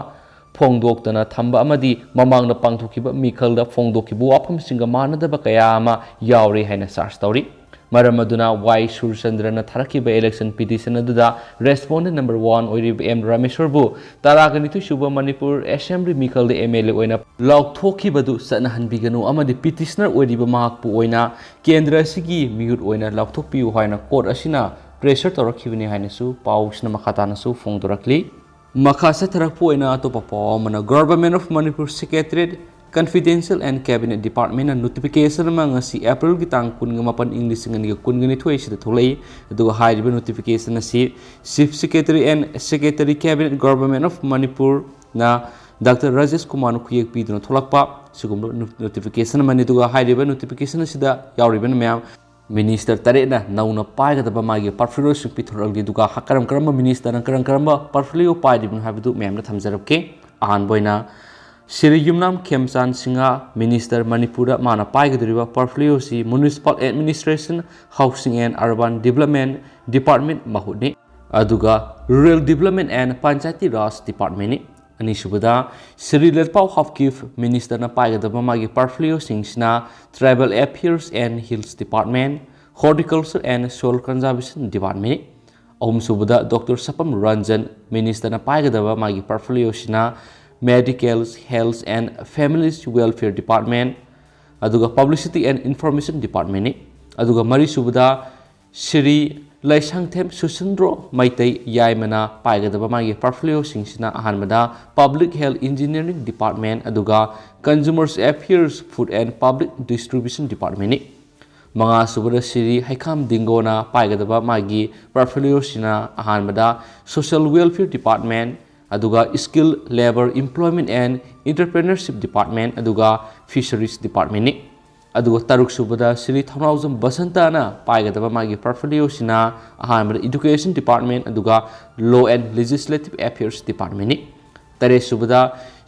ꯐꯣꯡꯗꯣꯛꯇꯅ ꯊꯝꯕ ꯑꯃꯗꯤ ꯃꯃꯥꯡꯗ ꯄꯥꯡꯊꯣꯛꯈꯤꯕ ꯃꯤꯈꯜꯗ ꯐꯣꯡꯗꯣꯛꯈꯤꯕ ꯋꯥꯐꯝꯁꯤꯡꯒ ꯃꯥꯟꯅꯗꯕ ꯀꯌꯥ ꯑꯃ ꯌꯥꯎꯔꯤ ꯍꯥꯏꯅ charge ꯇꯧꯔꯤ꯫ ꯃꯔꯝ ꯑꯗꯨꯅ ꯋꯥꯏ ꯁꯨꯔꯆꯟꯗ꯭ꯔꯅ ꯊꯥꯔꯛꯈꯤꯕ election petition ꯑꯗꯨꯗ respondent number one ꯑꯣꯏꯔꯤꯕ M ꯔꯥꯃꯦꯁꯣꯔꯕꯨ ꯇꯔꯥꯒ ꯅꯤꯊꯣꯏ ꯁꯨꯕ Manipur Assembly ꯃꯤꯈꯜꯗ M L A ꯑꯣꯏꯅ ꯂꯥꯎꯊꯣꯛꯈꯤꯕꯗꯨ ꯆꯠꯅꯍꯟꯕꯤꯒꯅꯨ ꯑꯃꯗꯤ petitioner ꯑꯣꯏꯔꯤꯕ ꯃꯍꯥꯛꯄꯨ ꯑꯣꯏꯅ ꯀꯦꯟꯗ꯭ꯔ ꯑꯁꯤꯒꯤ ꯃꯤꯍꯨꯠ ꯑꯣꯏꯅ ꯂꯥꯎꯊꯣꯛꯄꯤꯌꯨ ꯍꯥꯏꯅ court ꯑꯁꯤꯅ pressure ꯇꯧꯔꯛꯈꯤꯕꯅꯤ ꯍꯥꯏꯅꯁꯨ ꯄꯥꯎꯁꯤꯅ ꯃꯈꯥ ꯇꯥꯅꯁꯨ ꯐꯣꯡꯗꯣꯔꯛꯂꯤ꯫ ꯃꯈꯥ ꯆꯠꯊꯔꯛꯄ ꯑꯣꯏꯅ ꯑꯇꯣꯞꯄ ꯄꯥꯎ ꯑꯃꯅ, Government of Manipur Secretariat Confidential and Cabinet Departmentꯅ notification ꯑꯃ ꯉꯁꯤ Aprilꯒꯤ ꯇꯥꯡ ꯀꯨꯟꯒ ꯃꯥꯄꯟ, ꯏꯪ ꯂꯤꯁꯤꯡ ꯑꯅꯤꯒ ꯀꯨꯟꯒ ꯅꯤꯊꯣꯏ ꯑꯁꯤꯗ ꯊꯣꯛꯂꯛꯏ꯫ ꯑꯗꯨꯒ ꯍꯥꯏꯔꯤꯕ notification ꯑꯁꯤ Chief Secretary and Secretary Cabinet, Government of Manipurꯅ Doctor Rajesh ꯀꯨꯃꯥꯔꯅ ꯈꯨꯌꯦꯛ ꯄꯤꯗꯨꯅ ꯊꯣꯛꯂꯛꯄ ꯁꯤꯒꯨꯝꯕ no-, notification ꯑꯃꯅꯤ꯫ ꯑꯗꯨꯒ ꯍꯥꯏꯔꯤꯕ notification ꯑꯁꯤꯗ ꯌꯥꯎꯔꯤꯕꯅ ꯃꯌꯥꯝ Minister ꯇꯔꯦꯠꯅ ꯅꯧꯅ ꯄꯥꯏꯒꯗꯕ ꯃꯥꯒꯤ portfolioꯁꯤꯡ ꯄꯤꯊꯣꯔꯛꯂꯤ꯫ ꯑꯗꯨꯒ ꯀꯔꯝ ꯀꯔꯝꯕ ministerꯅ ꯀꯔꯝ ꯀꯔꯝꯕ portfolio ꯄꯥꯏꯔꯤꯕꯅꯣ ꯍꯥꯏꯕꯗꯨ ꯃꯌꯥꯝꯗ ꯊꯝꯖꯔꯛꯀꯦ꯫ ꯑꯍꯥꯟꯕ ꯑꯣꯏꯅ ꯁ꯭ꯔꯤ ꯌꯨꯝꯅꯥꯝ ꯈꯦꯝꯆꯥꯟ ꯁꯤꯡꯍ, minister ꯃꯅꯤꯄꯨꯔꯗ ꯃꯥꯅ ꯄꯥꯏꯒꯗꯧꯔꯤꯕ portfolioꯁꯤ Municipal Administration, Housing and Urban Development Department ꯃꯍꯨꯠꯅꯤ꯫ ꯑꯗꯨꯒ Rural Development and Panchayati Raj Departmentꯅꯤ꯫ ꯑꯅꯤꯁꯨꯕꯗ ꯁ꯭ꯔꯤ ꯂꯦꯠꯄꯥꯎ ꯍꯥꯞꯀꯤꯞ, ministerꯅ ꯄꯥꯏꯒꯗꯕ ꯃꯥꯒꯤ portfolioꯁꯤꯡꯁꯤꯅ Tribal Affairs and Hills Department, Horticulture and Soil Conservation Departmentꯅꯤ꯫ ꯑꯍꯨꯝꯁꯨꯕꯗ Doctor ꯁꯄꯝ ꯔꯟꯖꯟ, ministerꯅ ꯄꯥꯏꯒꯗꯕ ꯃꯥꯒꯤ portfolioꯁꯤꯅ Medical, Health and Families Welfare Department, ꯑꯗꯨꯒ Publicity and Information Departmentꯅꯤ꯫ ꯑꯗꯨꯒ ꯃꯔꯤꯁꯨꯕꯗ ꯁ꯭ꯔꯤ ꯂꯩꯁꯥꯡꯊꯦꯝ ꯁꯨꯁꯤꯟꯗ꯭ꯔꯣ ꯃꯩꯇꯩ ꯌꯥꯏꯃꯅ ꯄꯥꯏꯒꯗꯕ ꯃꯥꯒꯤ portfolioꯁꯤꯡꯁꯤꯅ ꯑꯍꯥꯟꯕꯗ Public Health Engineering Department, ꯑꯗꯨꯒ Consumers Affairs, Food and Public Distribution Departmentꯅꯤ꯫ ꯃꯉꯥꯁꯨꯕꯗ ꯁ꯭ꯔꯤ ꯍꯩꯈꯥꯝ ꯗꯤꯡꯒꯣꯅ ꯄꯥꯏꯒꯗꯕ ꯃꯥꯒꯤ portfolioꯁꯤꯅ ꯑꯍꯥꯟꯕꯗ Social Welfare Department, ꯑꯗꯨꯒ Skill, Labour, Employment and Entrepreneurship Department, ꯑꯗꯨꯒ Fisheries Departmentꯅꯤ꯫ ꯑꯗꯨꯒ ꯇꯔꯨꯛ ꯁꯨꯕꯗ ꯁ꯭ꯔꯤ ꯊꯧꯅꯥꯎꯖꯝ ꯕꯁꯟꯇꯅ ꯄꯥꯏꯒꯗꯕ ꯃꯥꯒꯤ ꯄꯣꯔꯠꯐꯣꯂꯤꯑꯣꯁꯤꯅ ꯑꯍꯥꯟꯕꯗ Education Department ꯑꯗꯨꯒ Law and Legislative Affairs Departmentꯅꯤ꯫ ꯇꯔꯦꯠ ꯁꯨꯕꯗ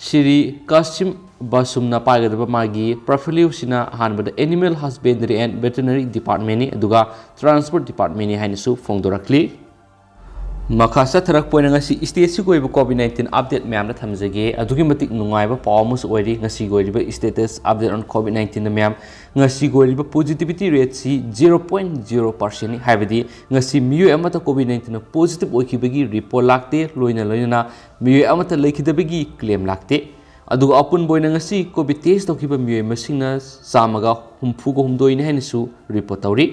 ꯁ꯭ꯔꯤ ꯀꯥꯁꯤꯝ ꯕꯥꯁꯨꯝꯅ ꯄꯥꯏꯒꯗꯕ ꯃꯥꯒꯤ ꯄꯣꯔꯠꯐꯣꯂꯤꯑꯣꯁꯤꯅ ꯑꯍꯥꯟꯕꯗ Animal Husbandry and Veterinary Departmentꯅꯤ, ꯑꯗꯨꯒ Transport Departmentꯅꯤ ꯍꯥꯏꯅꯁꯨ ꯐꯣꯡꯗꯣꯔꯛꯂꯤ꯫ ꯃꯈꯥ ꯆꯠꯊꯔꯛꯄ ꯑꯣꯏꯅ ꯉꯁꯤ stateꯁꯤꯒꯤ ꯑꯣꯏꯕ COVID nineteen update ꯃꯌꯥꯝꯗ ꯊꯝꯖꯒꯦ꯫ ꯑꯗꯨꯛꯀꯤ ꯃꯇꯤꯛ ꯅꯨꯡꯉꯥꯏꯕ ꯄꯥꯎ ꯑꯃꯁꯨ ꯑꯣꯏꯔꯤ ꯉꯁꯤꯒꯤ ꯑꯣꯏꯔꯤꯕ status update on COVID nineteenꯗ ꯃꯌꯥꯝ꯫ ꯉꯁꯤꯒꯤ ꯑꯣꯏꯔꯤꯕ positivity rateꯁꯤ zero point zero percentꯅꯤ, ꯍꯥꯏꯕꯗꯤ ꯉꯁꯤ ꯃꯤꯑꯣꯏ ꯑꯃꯠꯇ COVID nineteenꯅ positive ꯑꯣꯏꯈꯤꯕꯒꯤ report ꯂꯥꯛꯇꯦ, ꯂꯣꯏꯅ ꯂꯣꯏꯅꯅ ꯃꯤꯑꯣꯏ ꯑꯃꯠꯇ ꯂꯩꯈꯤꯗꯕꯒꯤ claim ꯂꯥꯛꯇꯦ꯫ ꯑꯗꯨꯒ ꯑꯄꯨꯟꯕ ꯑꯣꯏꯅ ꯉꯁꯤ COVID test ꯇꯧꯈꯤꯕ ꯃꯤꯑꯣꯏ ꯃꯁꯤꯡꯅ ꯆꯥꯝꯃꯒ ꯍꯨꯝꯐꯨꯒ ꯍꯨꯝꯗꯣꯏꯅꯤ ꯍꯥꯏꯅꯁꯨ report ꯇꯧꯔꯤ꯫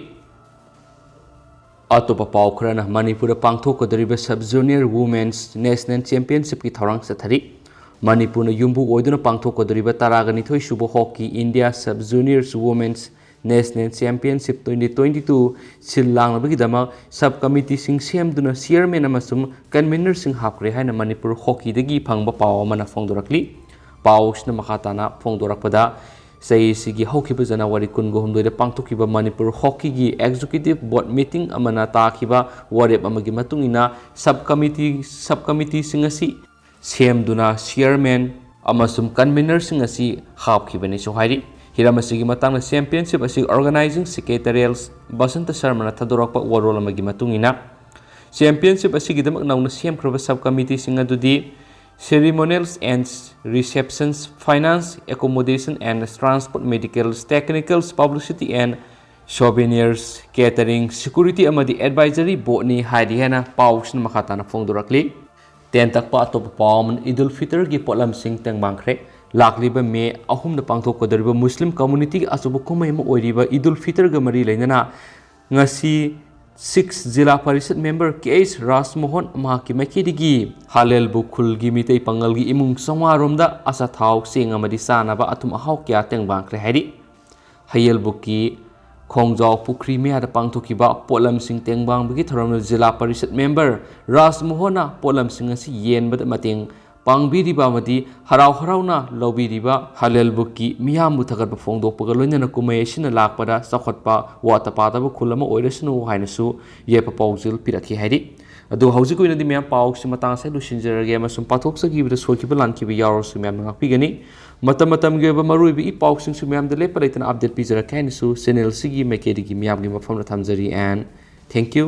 ꯑꯇꯣꯞꯄ ꯄꯥꯎ ꯈꯔꯅ ꯃꯅꯤꯄꯨꯔꯗ ꯄꯥꯡꯊꯣꯛꯀꯗꯧꯔꯤꯕ Sub Junior Women's National Championshipꯀꯤ ꯊꯧꯔꯥꯡ ꯆꯠꯊꯔꯤ꯫ ꯃꯅꯤꯄꯨꯔꯅ ꯌꯨꯝꯕꯨ ꯑꯣꯏꯗꯨꯅ ꯄꯥꯡꯊꯣꯛꯀꯗꯧꯔꯤꯕ ꯇꯔꯥꯒ ꯅꯤꯊꯣꯏ ꯁꯨꯕ Hockey India Sub Juniors Women's National Championship twenty twenty-two ꯁꯤꯜ ꯂꯥꯡꯅꯕꯒꯤꯗꯃꯛ sub committeeꯁꯤꯡ ꯁꯦꯝꯗꯨꯅ chairman ꯑꯃꯁꯨꯡ convenerꯁꯤꯡ ꯍꯥꯞꯈ꯭ꯔꯦ ꯍꯥꯏꯅ ꯃꯅꯤꯄꯨꯔ Hockeyꯗꯒꯤ ꯐꯪꯕ ꯄꯥꯎ ꯑꯃꯅ ꯐꯣꯡꯗꯣꯔꯛꯂꯤ꯫ ꯄꯥꯎꯁꯤꯅ ꯃꯈꯥ ꯇꯥꯅ ꯐꯣꯡꯗꯣꯔꯛꯄꯗ, ꯆꯍꯤꯁꯤꯒꯤ ꯍꯧꯈꯤꯕ January ꯀꯨꯟꯒ ꯍꯨꯝꯗꯣꯏꯗ ꯄꯥꯡꯊꯣꯛꯈꯤꯕ ꯃꯅꯤꯄꯨꯔ Hockeyꯒꯤ Executive Board meeting ꯑꯃꯅ ꯇꯥꯈꯤꯕ ꯋꯥꯔꯦꯞ ꯑꯃꯒꯤ ꯃꯇꯨꯡ ꯏꯟꯅ sub committee, sub committeeꯁꯤꯡ ꯑꯁꯤ ꯁꯦꯝꯗꯨꯅ chairman ꯑꯃꯁꯨꯡ convenerꯁꯤꯡ ꯑꯁꯤ ꯍꯥꯞꯈꯤꯕꯅꯤꯁꯨ ꯍꯥꯏꯔꯤ꯫ ꯍꯤꯔꯝ ꯑꯁꯤꯒꯤ ꯃꯇꯥꯡꯗ championship ꯑꯁꯤ organizing secretariat ꯕꯁꯟꯇ ꯁꯔꯃꯅ ꯊꯥꯗꯣꯔꯛꯄ ꯋꯥꯔꯣꯜ ꯑꯃꯒꯤ ꯃꯇꯨꯡ ꯏꯟꯅ, championship ꯑꯁꯤꯒꯤꯗꯃꯛ ꯅꯧꯅ ꯁꯦꯝꯈ꯭ꯔꯕ sub committeeꯁꯤꯡ ꯑꯗꯨꯗꯤ Ceremonials and Receptions, Finance, Accommodation and Transport, Medicals, Technicals, Publicity and Souvenirs, Catering, Security ꯑꯃꯗꯤ Advisory Boardꯅꯤ ꯍꯥꯏꯔꯤ ꯍꯥꯏꯅ ꯄꯥꯎꯁꯤꯅ ꯃꯈꯥ ꯇꯥꯅ ꯐꯣꯡꯗꯣꯔꯛꯂꯤ꯫ ꯇꯦꯟꯇꯛꯄ ꯑꯇꯣꯞꯄ ꯄꯥꯎ ꯑꯃꯅ ꯏꯗꯨꯜ ꯐꯤꯇꯔꯒꯤ ꯄꯣꯠꯂꯝꯁꯤꯡ ꯇꯦꯡꯕꯥꯡꯈ꯭ꯔꯦ꯫ ꯂꯥꯛꯂꯤꯕ May ꯑꯍꯨꯝꯗ ꯄꯥꯡꯊꯣꯛꯀꯗꯧꯔꯤꯕ ꯃꯨꯁꯂꯤꯝ communityꯒꯤ ꯑꯆꯧꯕ ꯀꯨꯝꯍꯩ ꯑꯃ ꯑꯣꯏꯔꯤꯕ ꯏꯗꯨꯜ ꯐꯤꯇꯔꯒ ꯃꯔꯤ ꯂꯩꯅꯅ ꯉꯁꯤ six ꯖꯤꯂꯥ ꯄꯔꯤꯁꯠ member ꯀꯦ ꯑꯩꯆ ꯔꯥꯖꯃꯣꯍꯟ ꯃꯍꯥꯛꯀꯤ ꯃꯥꯏꯀꯩꯗꯒꯤ ꯍꯥꯂꯦꯜꯕꯨ ꯈꯨꯜꯒꯤ ꯃꯤꯇꯩ ꯄꯥꯉꯜꯒꯤ ꯏꯃꯨꯡ ꯆꯥꯝꯃꯉꯥ ꯔꯣꯝꯗ ꯑꯆꯥꯊꯥꯎ, ꯆꯦꯡ ꯑꯃꯗꯤ ꯆꯥꯅꯕ ꯑꯊꯨꯝ ꯑꯍꯥꯎ ꯀꯌꯥ ꯇꯦꯡꯕꯥꯡꯈ꯭ꯔꯦ ꯍꯥꯏꯔꯤ꯫ ꯍꯌꯦꯜꯕꯨꯛꯀꯤ ꯈꯣꯡꯖꯥꯎ ꯄꯨꯈ꯭ꯔꯤ ꯃꯌꯥꯗ ꯄꯥꯡꯊꯣꯛꯈꯤꯕ ꯄꯣꯠꯂꯝꯁꯤꯡ ꯇꯦꯡꯕꯥꯡꯕꯒꯤ ꯊꯧꯔꯝꯗ ꯖꯤꯂꯥ ꯄꯔꯤꯁꯠ member ꯔꯥꯖꯃꯣꯍꯟꯅ ꯄꯣꯠꯂꯝꯁꯤꯡ ꯑꯁꯤ ꯌꯦꯟꯕꯗ ꯃꯇꯦꯡ ꯄꯥꯡꯕꯤꯔꯤꯕ ꯑꯃꯗꯤ ꯍꯔꯥꯎ ꯍꯔꯥꯎꯅ ꯂꯧꯕꯤꯔꯤꯕ ꯍꯂꯦꯜꯕꯨꯛꯀꯤ ꯃꯤꯌꯥꯝꯕꯨ ꯊꯥꯒꯠꯄ ꯐꯣꯡꯗꯣꯛꯄꯒ ꯂꯣꯏꯅꯅ ꯀꯨꯝꯍꯩ ꯑꯁꯤꯅ ꯂꯥꯛꯄꯗ ꯆꯥꯎꯈꯠꯄ ꯋꯥꯠꯇ ꯄꯥꯗꯕ ꯈꯨꯜ ꯑꯃ ꯑꯣꯏꯔꯁꯅꯨ ꯍꯥꯏꯅꯁꯨ ꯌꯥꯏꯐ ꯄꯥꯎꯖꯦꯜ ꯄꯤꯔꯛꯈꯤ ꯍꯥꯏꯔꯤ꯫ ꯑꯗꯨ ꯍꯧꯖꯤꯛ ꯑꯣꯏꯅꯗꯤ ꯃꯌꯥꯝ ꯄꯥꯎꯁꯤ ꯃꯇꯥꯡ ꯑꯁꯤꯗ ꯂꯣꯏꯁꯤꯟꯖꯔꯒꯦ ꯑꯃꯁꯨꯡ ꯄꯥꯊꯣꯛꯆꯈꯤꯕꯗ ꯁꯣꯏꯈꯤꯕ ꯂꯥꯟꯈꯤꯕ ꯌꯥꯎꯔꯁꯨ ꯃꯌꯥꯝꯅ ꯉꯥꯛꯄꯤꯒꯅꯤ꯫ ꯃꯇꯝ ꯃꯇꯝꯒꯤ ꯑꯣꯏꯕ ꯃꯔꯨꯑꯣꯏꯕ ꯏ ꯄꯥꯎꯁꯤꯡꯁꯨ ꯃꯌꯥꯝꯗ ꯂꯦꯞꯄ ꯂꯩꯇꯅ update ꯄꯤꯖꯔꯛꯀꯦ ꯍꯥꯏꯅꯁꯨ channel ꯑꯁꯤꯒꯤ ꯃꯥꯏꯀꯩꯗꯒꯤ ꯃꯤꯌꯥꯝꯒꯤ ꯃꯐꯝꯗ ꯊꯝꯖꯔꯤ and thank you꯫